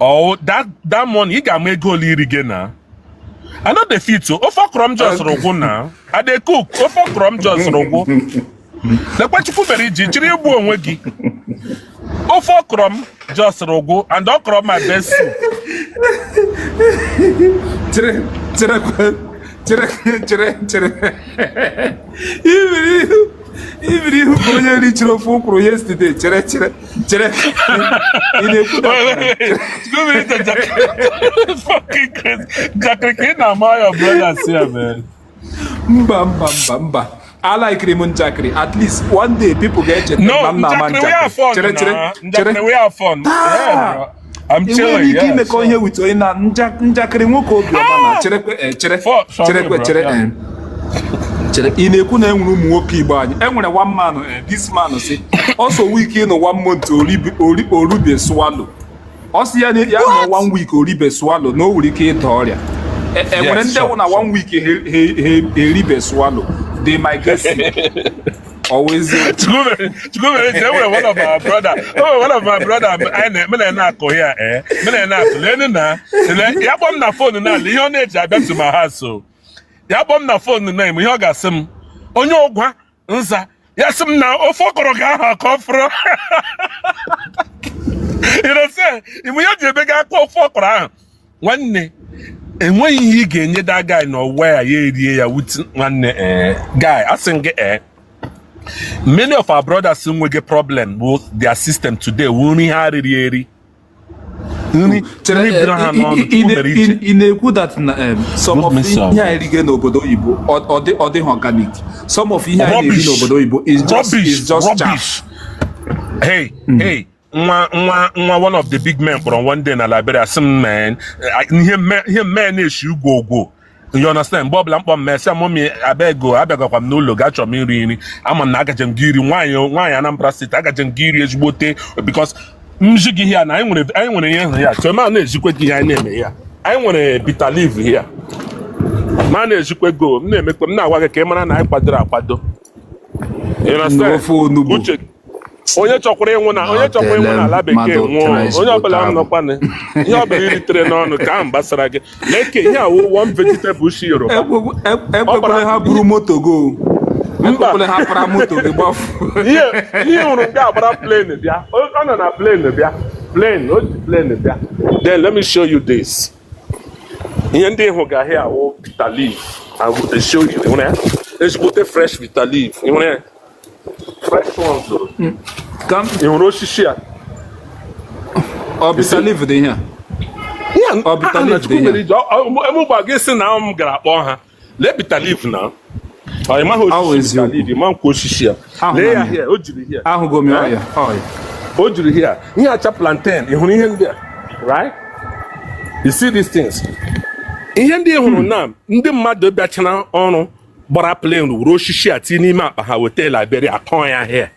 or that money ị ga-ama ego ole iri gị na. I no dey fit o. Ofe ọkụrọ m just rụgwụ na I dey cook ofe ọkụrọ m just rụgwụ. Lekwa Chukwu mere iji jiri igbu onwe gị. Ofe ọkụrọ m just rụgwụ and ọkụrọ my best soup. Chere, chere, chere, chere, chere. Ibiri ihu, ibiri ihu ka onye richiri ofe ụkwụrụ yesterday. Chere, chere, chere. Ị na-ekwu na Wait, wait, wait. Chukwu mere ije fucking crazy. Jakiri ka ị na-ama your brothers here, man. Mba, mba, mba, mba. Alikiri m njakịrị. At least one day people ga-echeta No, na m na-ama njakịrị we have njakịrị. fun Chere, chere, na. chere. Njakịrị we have fun. Yeah, bro. I'm Enweghị chilling. ike Yeah, imekọ sure. ihe with onye na njakịrị nwoke obiọma na cherekwe, eh, chere. Sorry, Cherekwe, bro. chere. Yeah. Eh, chere, ị na-ekwu na enwere ụmụ nwoke Igbo anyị. Enwere one man, eh, this man si ọsọ week ịnọ one month oribe swallow. Ọ sị ya na ya nọ one week oribe swallow na o nwere ike ịda ọrịa. Enwere Yes, ndị sure, wụ na sure. one week ha eribe swallow, they might get sick. Always. Chukwu mere ije, enwere one of our brother, enwere one of my brother, anyị na mụ na ya na-akụ ya, eh, mụ na ya na-akụ, lenu na, ya kpọọ m na phone na ihe ọ na-eji abịa to my house o. Ya kpọọ m na phone na ihe ọ ga-asị m, onye ụgwa nza, ya sị m na ofe ọkọrọ ga aha ka ọ fụrụ. You know say, ime ya ji ebe ga akpọ ofe ọkọrọ ahụ. Nwanne, enweghị ihe ị ga-enye that guy n'ọwa ya ya erie ya with nwanne, eh, guy, asị m gị, eh, many of our brothers nweghị problem with their system today wụ nri ha riri eri, nri Chere, nri bịara ha n'ọnụ. Chukwu mere ije. Ị na-ekwu that na some of Move me some. ihe anyị rige n'obodo oyibo ọ dịghị organic. Some of ihe anyị na-eri Rubbish. n'obodo oyibo is just Rubbish. is just chaff. Rubbish. Hey, hey, nwa nwa nwa, one of the big men kpọrọ one day na Liberia, sị m, man, ihe mme na-eshi ugwo ugwo. You understand? Mgbe ọbụla mkpọ mme sị mummy abego abịagakwa m n'ụlọ ga achọrọ m iri nri. Ama m na agaje m gị iri nwaanyị nwaanyị Anambra State, agaje m gị iri ezigbote because mji gị here na anyị nwere ihe hụ ya chọọ ma na-ejikwe gị ihe anyị na-eme ya. Anyị nwere bitter leaf here ma na-ejikwe go m na-emekwe m na-agwa gị ka ị mara na anyị kwadoro akwado. You understand? N'ofe onugbu. Uche onye chọkwara ịnwụ na onye chọkwara ịnwụ n'ala bekee nwụọ, onye ọbụla m nọkwanụ ihe ọbụla iritere n'ọnụ ka ahụ gbasara gị. Leke ihe awụ one vegetable shi Yoruba. Ekwekwele ha buru moto go. Mba. Ekwekwele ha para moto gị gbafu. Ihe hụrụ nke agbara plane bịa, ọ nọ na plane bịa, plane o ji plane bịa. Then let me show you this. Ihe ndị hụ ga ahịa awụ bitter leaf. I will show you. Ị hụrụ ya? Ezigbote fresh bitter leaf. Ị hụrụ ya? Fresh ones o. Ka m Ị hụrụ osisi a? Ọ bitter leaf dị ihe a? Yeah, Ọ bitter ah, na leaf Chukwu dị mere ihe. ije emegba gị sị na m gara kpọọ ha. Lee bitter leaf na ọ ị maghị Ọ osisi bitter eziokwu. leaf, ị ma nkwa osisi a. Ahụla Lee m ya ya. here, o jiri here. Ahụgo m ya ọya ọya. O jiri here ihe acha plantain. Ị hụrụ ihe ndị a, right? You see these things, ihe ndị ị hụrụ na ndị mmadụ bịachara ọrụ gbara plane were osisi a tinye n'ime akpa ha weta Liberia kọọ ya here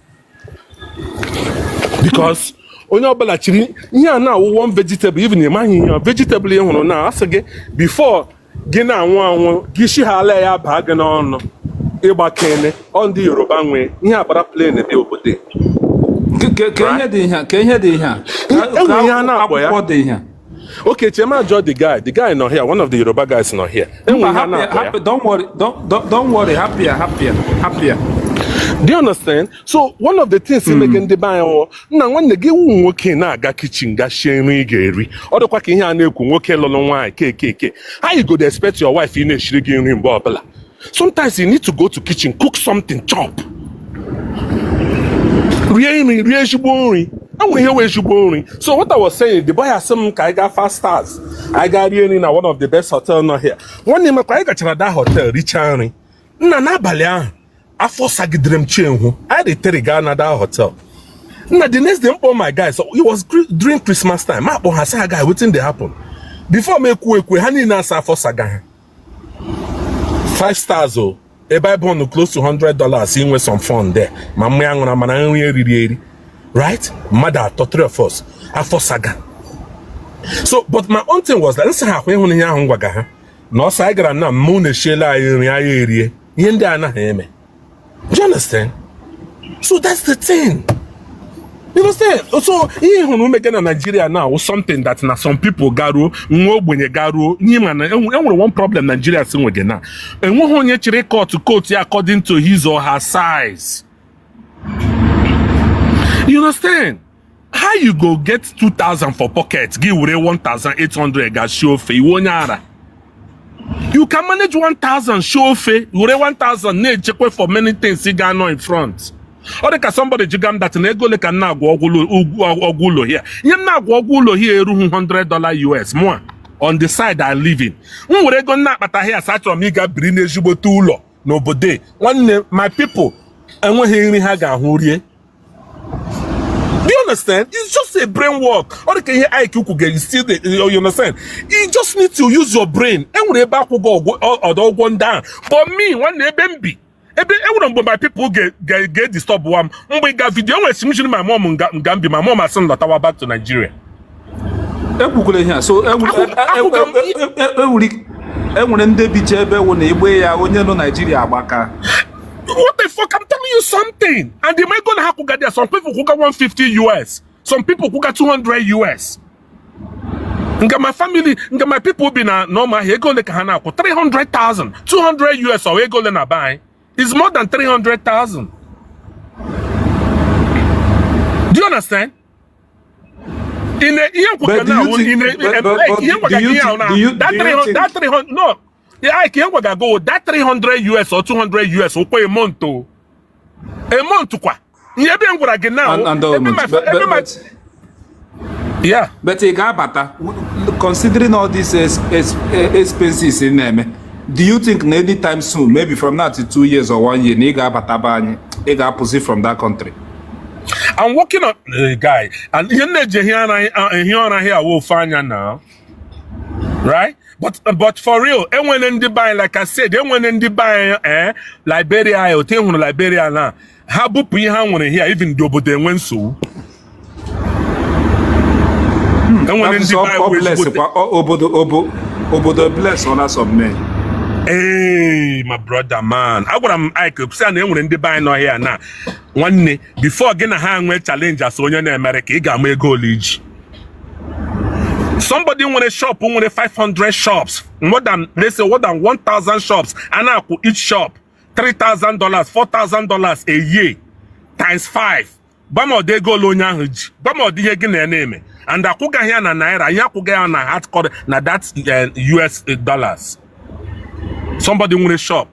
because onye ọbụla chiri ihe a na-awụ one vegetable, even ị maghị ihe vegetable ị hụrụ na asị gị before gị na-anwụ anwụ gị shighala ya baa gị n'ọnụ ịgba kene. Ọ ndị Yoruba nwee ihe agbara plane dị obodo. Ka ihe dị ihe a? Ka ihe dị ihe a? Enwe ihe a na-akpọ ya. Akwụkwọ dị ihe a. Okay, Chema jụọ the guy. The guy nọ here, one of the Yoruba guys nọ here. Enwe Mba, ihe a hapụ ya, na-akpọ ya. hapụ, don't worry, don't worry, hapụ ya, hapụ ya, hapụ ya. Do you understand? So one of the things mege ndị be anyị wụ nna nwanne gị wụ nwoke na-aga kitchen ga shie nri ị ga-eri. Ọ dịkwa ka ihe a na-ekwu nwoke lụrụ nwaanyị ke ke ke. How you go dey expect your wife ị na-eshiri gị nri mgbe ọbụla? Sometimes you need to go to kitchen, cook something, chop. Rie nri, rie ezigbo nri. Enwere ihe wụ ezigbo nri. So what I was saying, the boy asị m ka anyị gaa five stars. Anyị gaa rie nri na one of the best hotel nọ here. Nwanne m ka anyị gachara that hotel richaa nri. Nna n'abalị ahụ afọ sagidere m chi ehụ anyị ritere gaa na that hotel. Nna the next day m kpọọ my guys, it was during Christmas time. Ma akpọ ha sị ha, guy, wetin dey happen? Before m ekwu ekwe ha niile asa afọ saga ha. Five stars o ebe anyị bọnụ close to $100 inwe some fun there ma mmanya ṅụrụ mana nri eriri eri, right? Mmadụ atọ, three of us, afọ saga. So but my own thing was that nsị ha akwa ịhụ na ihe ahụ m gwaga ha na ọsọ anyị gara na mụ na-eshiela anyị nri anyị erie ihe ndị a anaghị eme. Do you understand? So that's the thing. You understand? So ihe hụrụ mege na Nigeria now something that na some people garuo nwa ogbenye garuo ihe ma na enwere one problem Nigeria si nwege na enweghị onye chịrị cut coat ya according to his or her size. You understand? How you go get 2000 for pocket gị were 1800 ga shie ofe iwe onye ara? You can manage 1000 shie ofe were 1000 na-echekwa for many things ị ga-anọ in front. Ọ dị ka somebody jiga m that na ego ole ka m na-agwọ ọgwụ ụlọ here. Ihe m na-agwọ ọgwụ ụlọ here erughị $100 US mụa on the side I live in. M were ego m na-akpata here asa achọrọ m ịga biri n'ezigbote ụlọ n'obodo nwanne my people enweghị nri ha ga-ahụ rie. Do you understand? It's just a brain work. Ọ dị ka ihe Ike ukwu ga still the, you understand? You just need to use your brain. Enwere ebe akwụghị ọdọ ụgwọ ndị ahụ. But me, nwanne ebe m bi, ebe enwere mgbe my people ga-edisturb wa m mgbe ga video enwere si m jiri my mom nga nga m bi, my mom asị m lọtawa back to Nigeria. Ekwukwala ihe a so enwere ndị bicha ebe wụ na igbe ya onye nọ Naijiria agbaka. What the fuck? I'm telling you something. And the man gonna have to there. Some people who got 150 US. Some people who got 200 US. Nga my family, nga my people be na normal here. Ego le ka ha na-akwụ 300,000, 200 US or ego le na buy. It's more than 300,000. Do you understand? In a ihe But do now, you think in a but ihe do nkwaga you ihe think now do you that do you 300 think that 300 no. Yeah, ihe nkwaga go that 300 US or 200 US okwe a month o. A month kwa. Ihe ebe m gwara gị now. And Ebe my but ebe but my but yeah. but ị ga-abata considering all these expenses ị na-eme, do you think na anytime soon, maybe from now to 2 years or one year, na ị ga-abata be anyị, ị ga-apụzi from that country? I'm working on guy and ihe m na-eji ehi ụra here awụ ofe anya now. Right? But for real, enwere ndị be anyị, like I said, enwere ndị be anyị Liberia otu ị hụrụ Liberia na ha bupụ ihe ha nwere here, even ndị obodo enwe nsogbu. Enwere That is ndị be anyị ọ wụ bless ezigbote kwa obodo bless ọla some men. Hey, my brother man. Agwara m Ike sị na enwere ndị be anyị nọ here na nwanne before gị na ha nwee challenge as onye na Amerịka ị ga-ama ego ole iji. Somebody nwere shop nwere 500 shops, more than, let's say, more than 1000 shops, a na-akwụ each shop $3,000, $4,000 a year times 5. Gwa m ọdị ego ole onye ahụ ji. Gwa m ọdị ihe gị na ya na-eme. And akwụgaghị ya na naira, ihe akwụgaghị ya na hardcore na that US dollars. Somebody nwere shop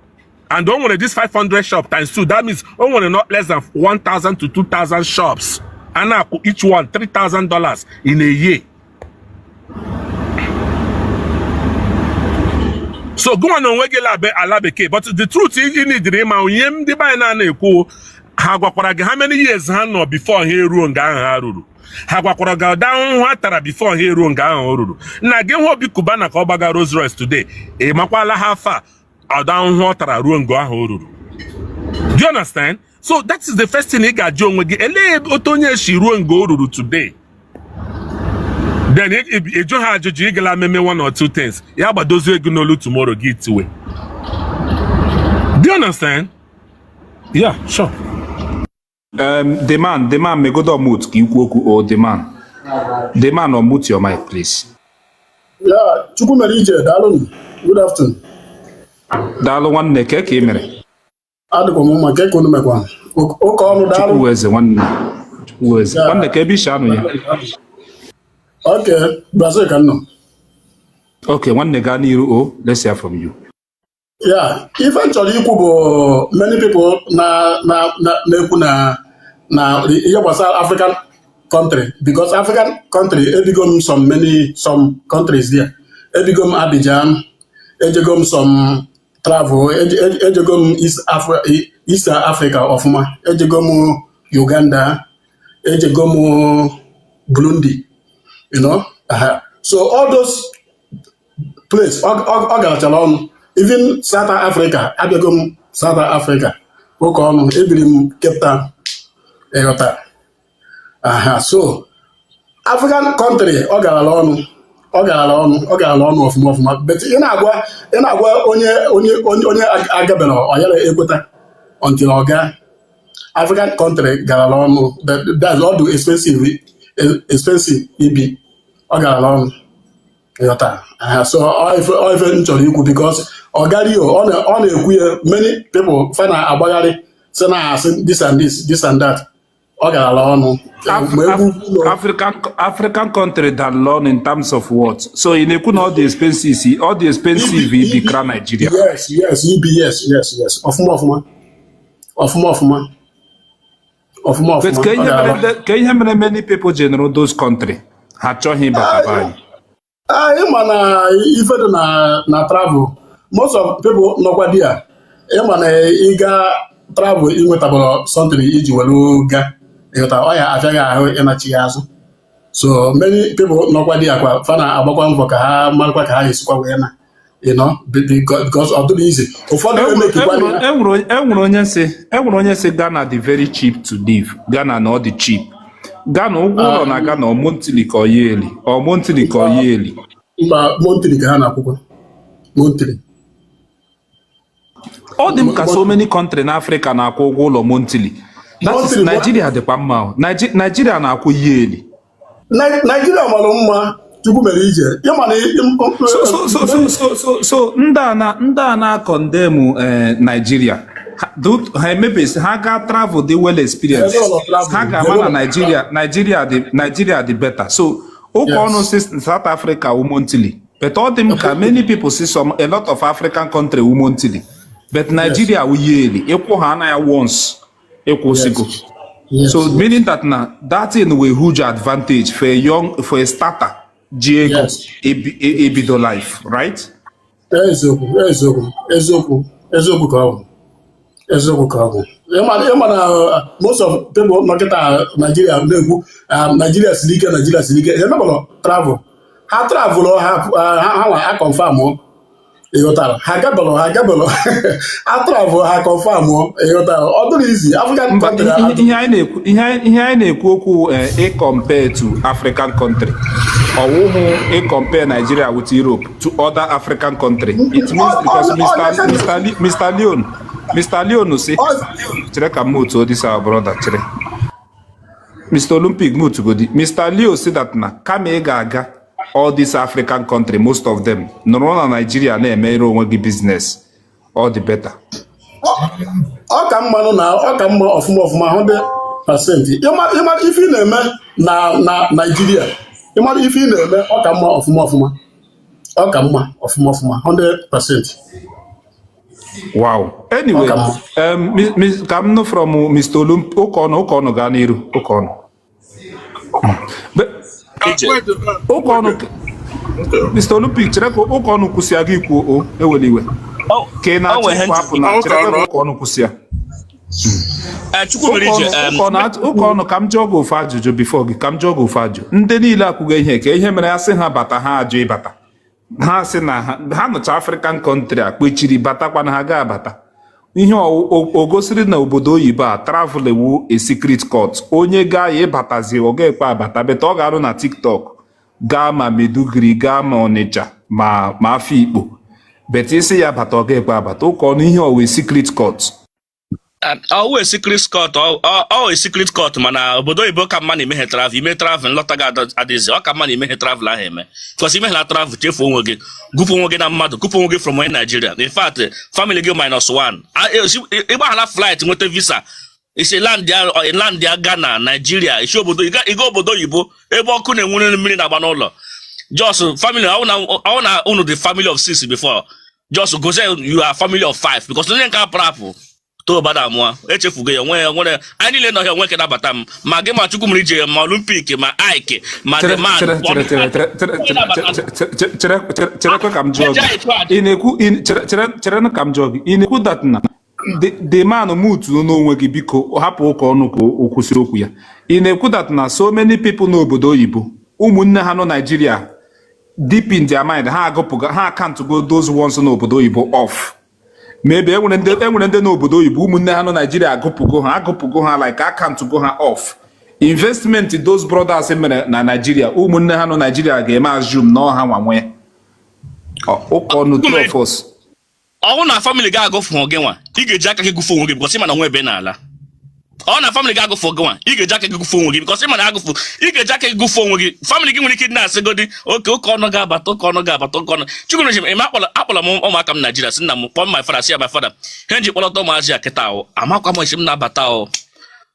and o nwere this 500 shop times 2, that means o nwere not less than 1000 to 2000 shops a na-akwụ each one $3,000 in a year. So gụnwa na onwe gị ala bekee, but the truth ị nidiri ịma ihe ndị be anyị na-ana ekwu ha gwakwara gị how many years ha nọ before ha eruo nga ahụ ha ruru, ha gwakwara gị ụda ahụhụ ha tara before ha eruo nga ahụ o ruru. Nna gị hụ Obi Cubana ka ọ gbaga Rolls Royce today, ị makwala ha afa ụda ahụhụ ọ tara ruo nga ahụ o ruru. Do you understand? So that is the first thing ị ga-ajụ onwe gị, elee otu onye si ruo nga o ruru today? Then ịjụ ha ajụjụ ị gala meme one or two things ya gbadozie ego n'olu tomorrow gị tiwe. Do you understand? Yeah, sure. The man, megodo unmute ka ikwu okwu. Oh, the man, unmute your mic, please. Yeah, Chukwumere Ije, daalụ. Good afternoon. Daalụ nwanne, ke ka ị mere? Adịkwa m mma, ke ka unu mekwa? Ụka ọnụ, daalụ. Chukwueze nwanne, Chukwueze nwanne, ka ebe isi anụ ya. Okay, Brazil ka m nọ. Okay, nwanne, gaa n'iru o, let's hear from you. Ya, ife m chọrọ ikwu bụ many people na na na na-ekwu na ihe gbasara African country, because African country, ebigo m some many some countries there. Ebigo m Abidjan, ejego m some travel, ejego m East Africa ọfụma, ejego m Uganda, ejego m Burundi. Aha. So all those place ọ garachara ọnụ. Even South Africa, abịago m South Africa. Ụka ọnụ, ebiri m Cape Town, ịghọta? Aha. So African country, ọ garala ọnụ, ọ garala ọnụ, ọ garala ọnụ ọfụma ọfụma. But ị na-agwa onye agabere, ọ yara ekweta until ọ gaa. African country garala ọnụ. That's all the expensive, expensive ibi, ọ garala ọnụ, ịghọta? Aha. So ọ ife m chọrọ ikwu, because ọ gario ọ na-ekwu ya, many people fa na-agbagharị sị na asị this and this, this and that, ọ garala ọnụ. Ma egwu ụlọ. African country than learn in terms of what? So ị na-ekwu na ọ dị expensive, ọ dị expensive ibi kra Nigeria? Yes, ibi, yes, ọfụma ọfụma, ọfụma ọfụma, ọfụma But ọfụma. ka Ọ ihe garala. mere ka ihe mere many people ji nụrụ those country, ha achọghị ịbata be anyị? Ah, ịma na ife dị na travel, most of people nọkwa di ya, ịma na ịga travel, ịnwetabara something iji were ga, ịghọta? Ọ ya afịaghị ahụ ịnachi ya azụ. So many people nọkwa di ya kwa, fa na-agbakwa mbọ ka ha marakwa ka ha esikwa wee na because ọ dịrị easy ụfọdụ emekikwa ya. Enwere onye si Ghana dị very cheap to live. Ghana na ọ dị cheap. Ghana, ụgwọ ụlọ na Ghana, ọ monthly ka ọ yearly? Ọ monthly ka ọ yearly? Mba, monthly ka ha na-akwụkwọ, monthly. Ọ dị m ka so many country na Africa na-akwụ ụgwọ ụlọ monthly. That is Monthly. Nigeria dịkwa mma o. Nigeria na-akwụ yearly. Nigeria mara mma, Chukwu mere ije, ịma na So ndị a na condemn Nigeria, ha emebesi ha gaa travel dị well experienced, ha ga-ama na Nigeria dị better. So ụka ọnụ si South Africa wu monthly, but ọ dị m ka many people see some a lot of African country wu monthly, but Nigeria wu yearly. Ịkwụ ha anaghị once, ịkwụsịgo. So meaning that na that thing will huge advantage for a young, for a starter ji ego ebido life, right? Eziokwu, eziokwu, eziokwu, eziokwu ka ọ bụ, eziokwu ka ọ bụ. Ịma na most of people nọ kịta Nigeria na-ekwu Nigeria siri ike, Nigeria siri ike, ha emebọrọ travel. Ha travel, ha nwa ha confirm o, ịghọtara? Ha gabelụ ha travel, ha confirm o, ịghọtara? Ọ dịrị easy African Mba, country. ihe anyị na-ekwu okwu, ị compare to African country, ọwụhụ ị compare Nigeria with Europe to other African country. It means because Mr. Leon si chere ka m mute this our brother, chere Mr. Olympic mute godi. Mr. Leo si that na kama ị ga-aga all this African country, most of them nọrọ na Nigeria na-emere onwe gị business, all the better. Ọ ka mma nụ na ọ ka mma ọfụma ọfụma, 100%. Ịma ife ị na-eme na Naijiria, ịmara ife ị na-eme, ọ ka mma ọfụma ọfụma, ọ ka mma ọfụma ọfụma, 100%. Wow. Anyway, Ọ ka mma. Ka m nụ from Mr. Olymp Ụkọnụ. Ụkọnụ, gaa n'iru, Ụkọnụ. Ije. Ụkọnụ, Mr. Olympic, chere ka Ụkọnụ kwụsịa gị kwuo o, ewela iwe. Ka ị O na-achọ nwere ihe ịpụ apụ na chere ka Ụkọnụ kwụsịa. Chukwu mere ije. Ụkọnụ, ka m jụọ gị ofu ajụjụ before gị, ka m jụọ gị ofu ajụjụ. Ndị niile akwụgo ihe ka ihe mere ya sị ha bata, ha ajụ ịbata. Ha sị na ha nọcha African country a kpechiri batakwa na ha ga-abata. Ihe o gosiri na obodo oyibo a travel wu a secret court. Onye gaa ya ịbatazi, ọ ga-ekwe abata beta. Ọ ga-arụ na TikTok gaa ma Maiduguri, gaa ma Ọnịcha, ma Afikpo, but isi ya bata, ọ ga-ekwe abata. Ụka ọnụ, ihe ọwụ secret court? Ọ wụ secret court, ọ secret court, mana obodo oyibo ka mma na imeghe travel. Ime travel, nlọta gị adịzi. Ọ ka mma na imeghe travel ahụ eme, because imeghe na travel, chefuo onwe gị, gụpụ onwe gị na mmadụ, gụpụ onwe gị from onye Nigeria. In fact, family gị minus one. Ịgbaghala flight, nweta visa. Isi land ya, land ya Ghana, Nigeria, isi obodo ịga obodo oyibo ebe ọkụ na-enwere, mmiri na-agba n'ụlọ. Just family ọ na unu the family of six before, just gozie you are family of five, because onye nke apụrụ apụ tobada mụa echefugo ya onwe ya nwere. Anyị niile nọ ya onwe ke nabata m, ma gị, ma Chukwu mere ije, ma Olympic, ma Ike, ma the Chere. man. Chere, chere, chere, chere, chere, chere, chere, chere, cherekwe ka m jụọ gị. Ị na-ekwu chere, chere, chere ka m jụọ gị. Ị na-ekwu that na the man mutu n'onwe gị. Biko hapụ ụka ọnụ ka o kwụsị okwu ya. Ị na-ekwu that na so many people n'obodo oyibo, ụmụnne ha nọ Nigeria, deep in their mind ha agụpụga ha, account go those ones n'obodo oyibo off? Maybe enwere ndị n'obodo oyibo, ụmụnne ha nọ Nigeria agụpụgo ha, like account go ha off. Investment those brothers mere na Nigeria, ụmụnne ha nọ Nigeria ga-eme assume na ọha nwa nwee ụka ọnụ, two of us. Ọnwụ na family gị agụfụ gị nwa, ị ga-eji aka gị gụfụ onwe gị, because ị ma na nwa ebe n'ala. Ọ na family gị agụfụ gị nwa, ị ga-eji aka gị gụfụ onwe gị, because ị ma na agụfụ, ị ga-eji aka gị gụfụ onwe gị. Family gị nwere ike ịdị na-asị godi oke ụka ọnụ ga-abata, ụka ọnụ ga-abata, ụka ọnụ. Chukwu ime akpọrọ m ụmụaka m Naijiria, sị nna m kpọọ my father, sị ya, "My father, he nji kpọlọta ụmụazị a kịta ahụ, amakwa m esi m na-abata o.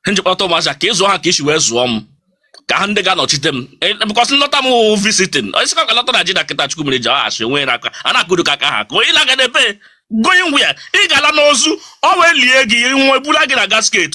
He nji kpọlọta ụmụazị a ka ị zụọ ha ka isi wee zụọ m, ka ha ndị ga-anọchite m, because nlọta m wụ visiting." Isi ka lọta Naijiria kịta, Chukwu mere ji asị onwe n'aka a na-akụdo ka aka ha ka onye na-aga n'ebe going where ị ga-ala n'ozu, ọ wee lie gị, nwe bula gị na gasket.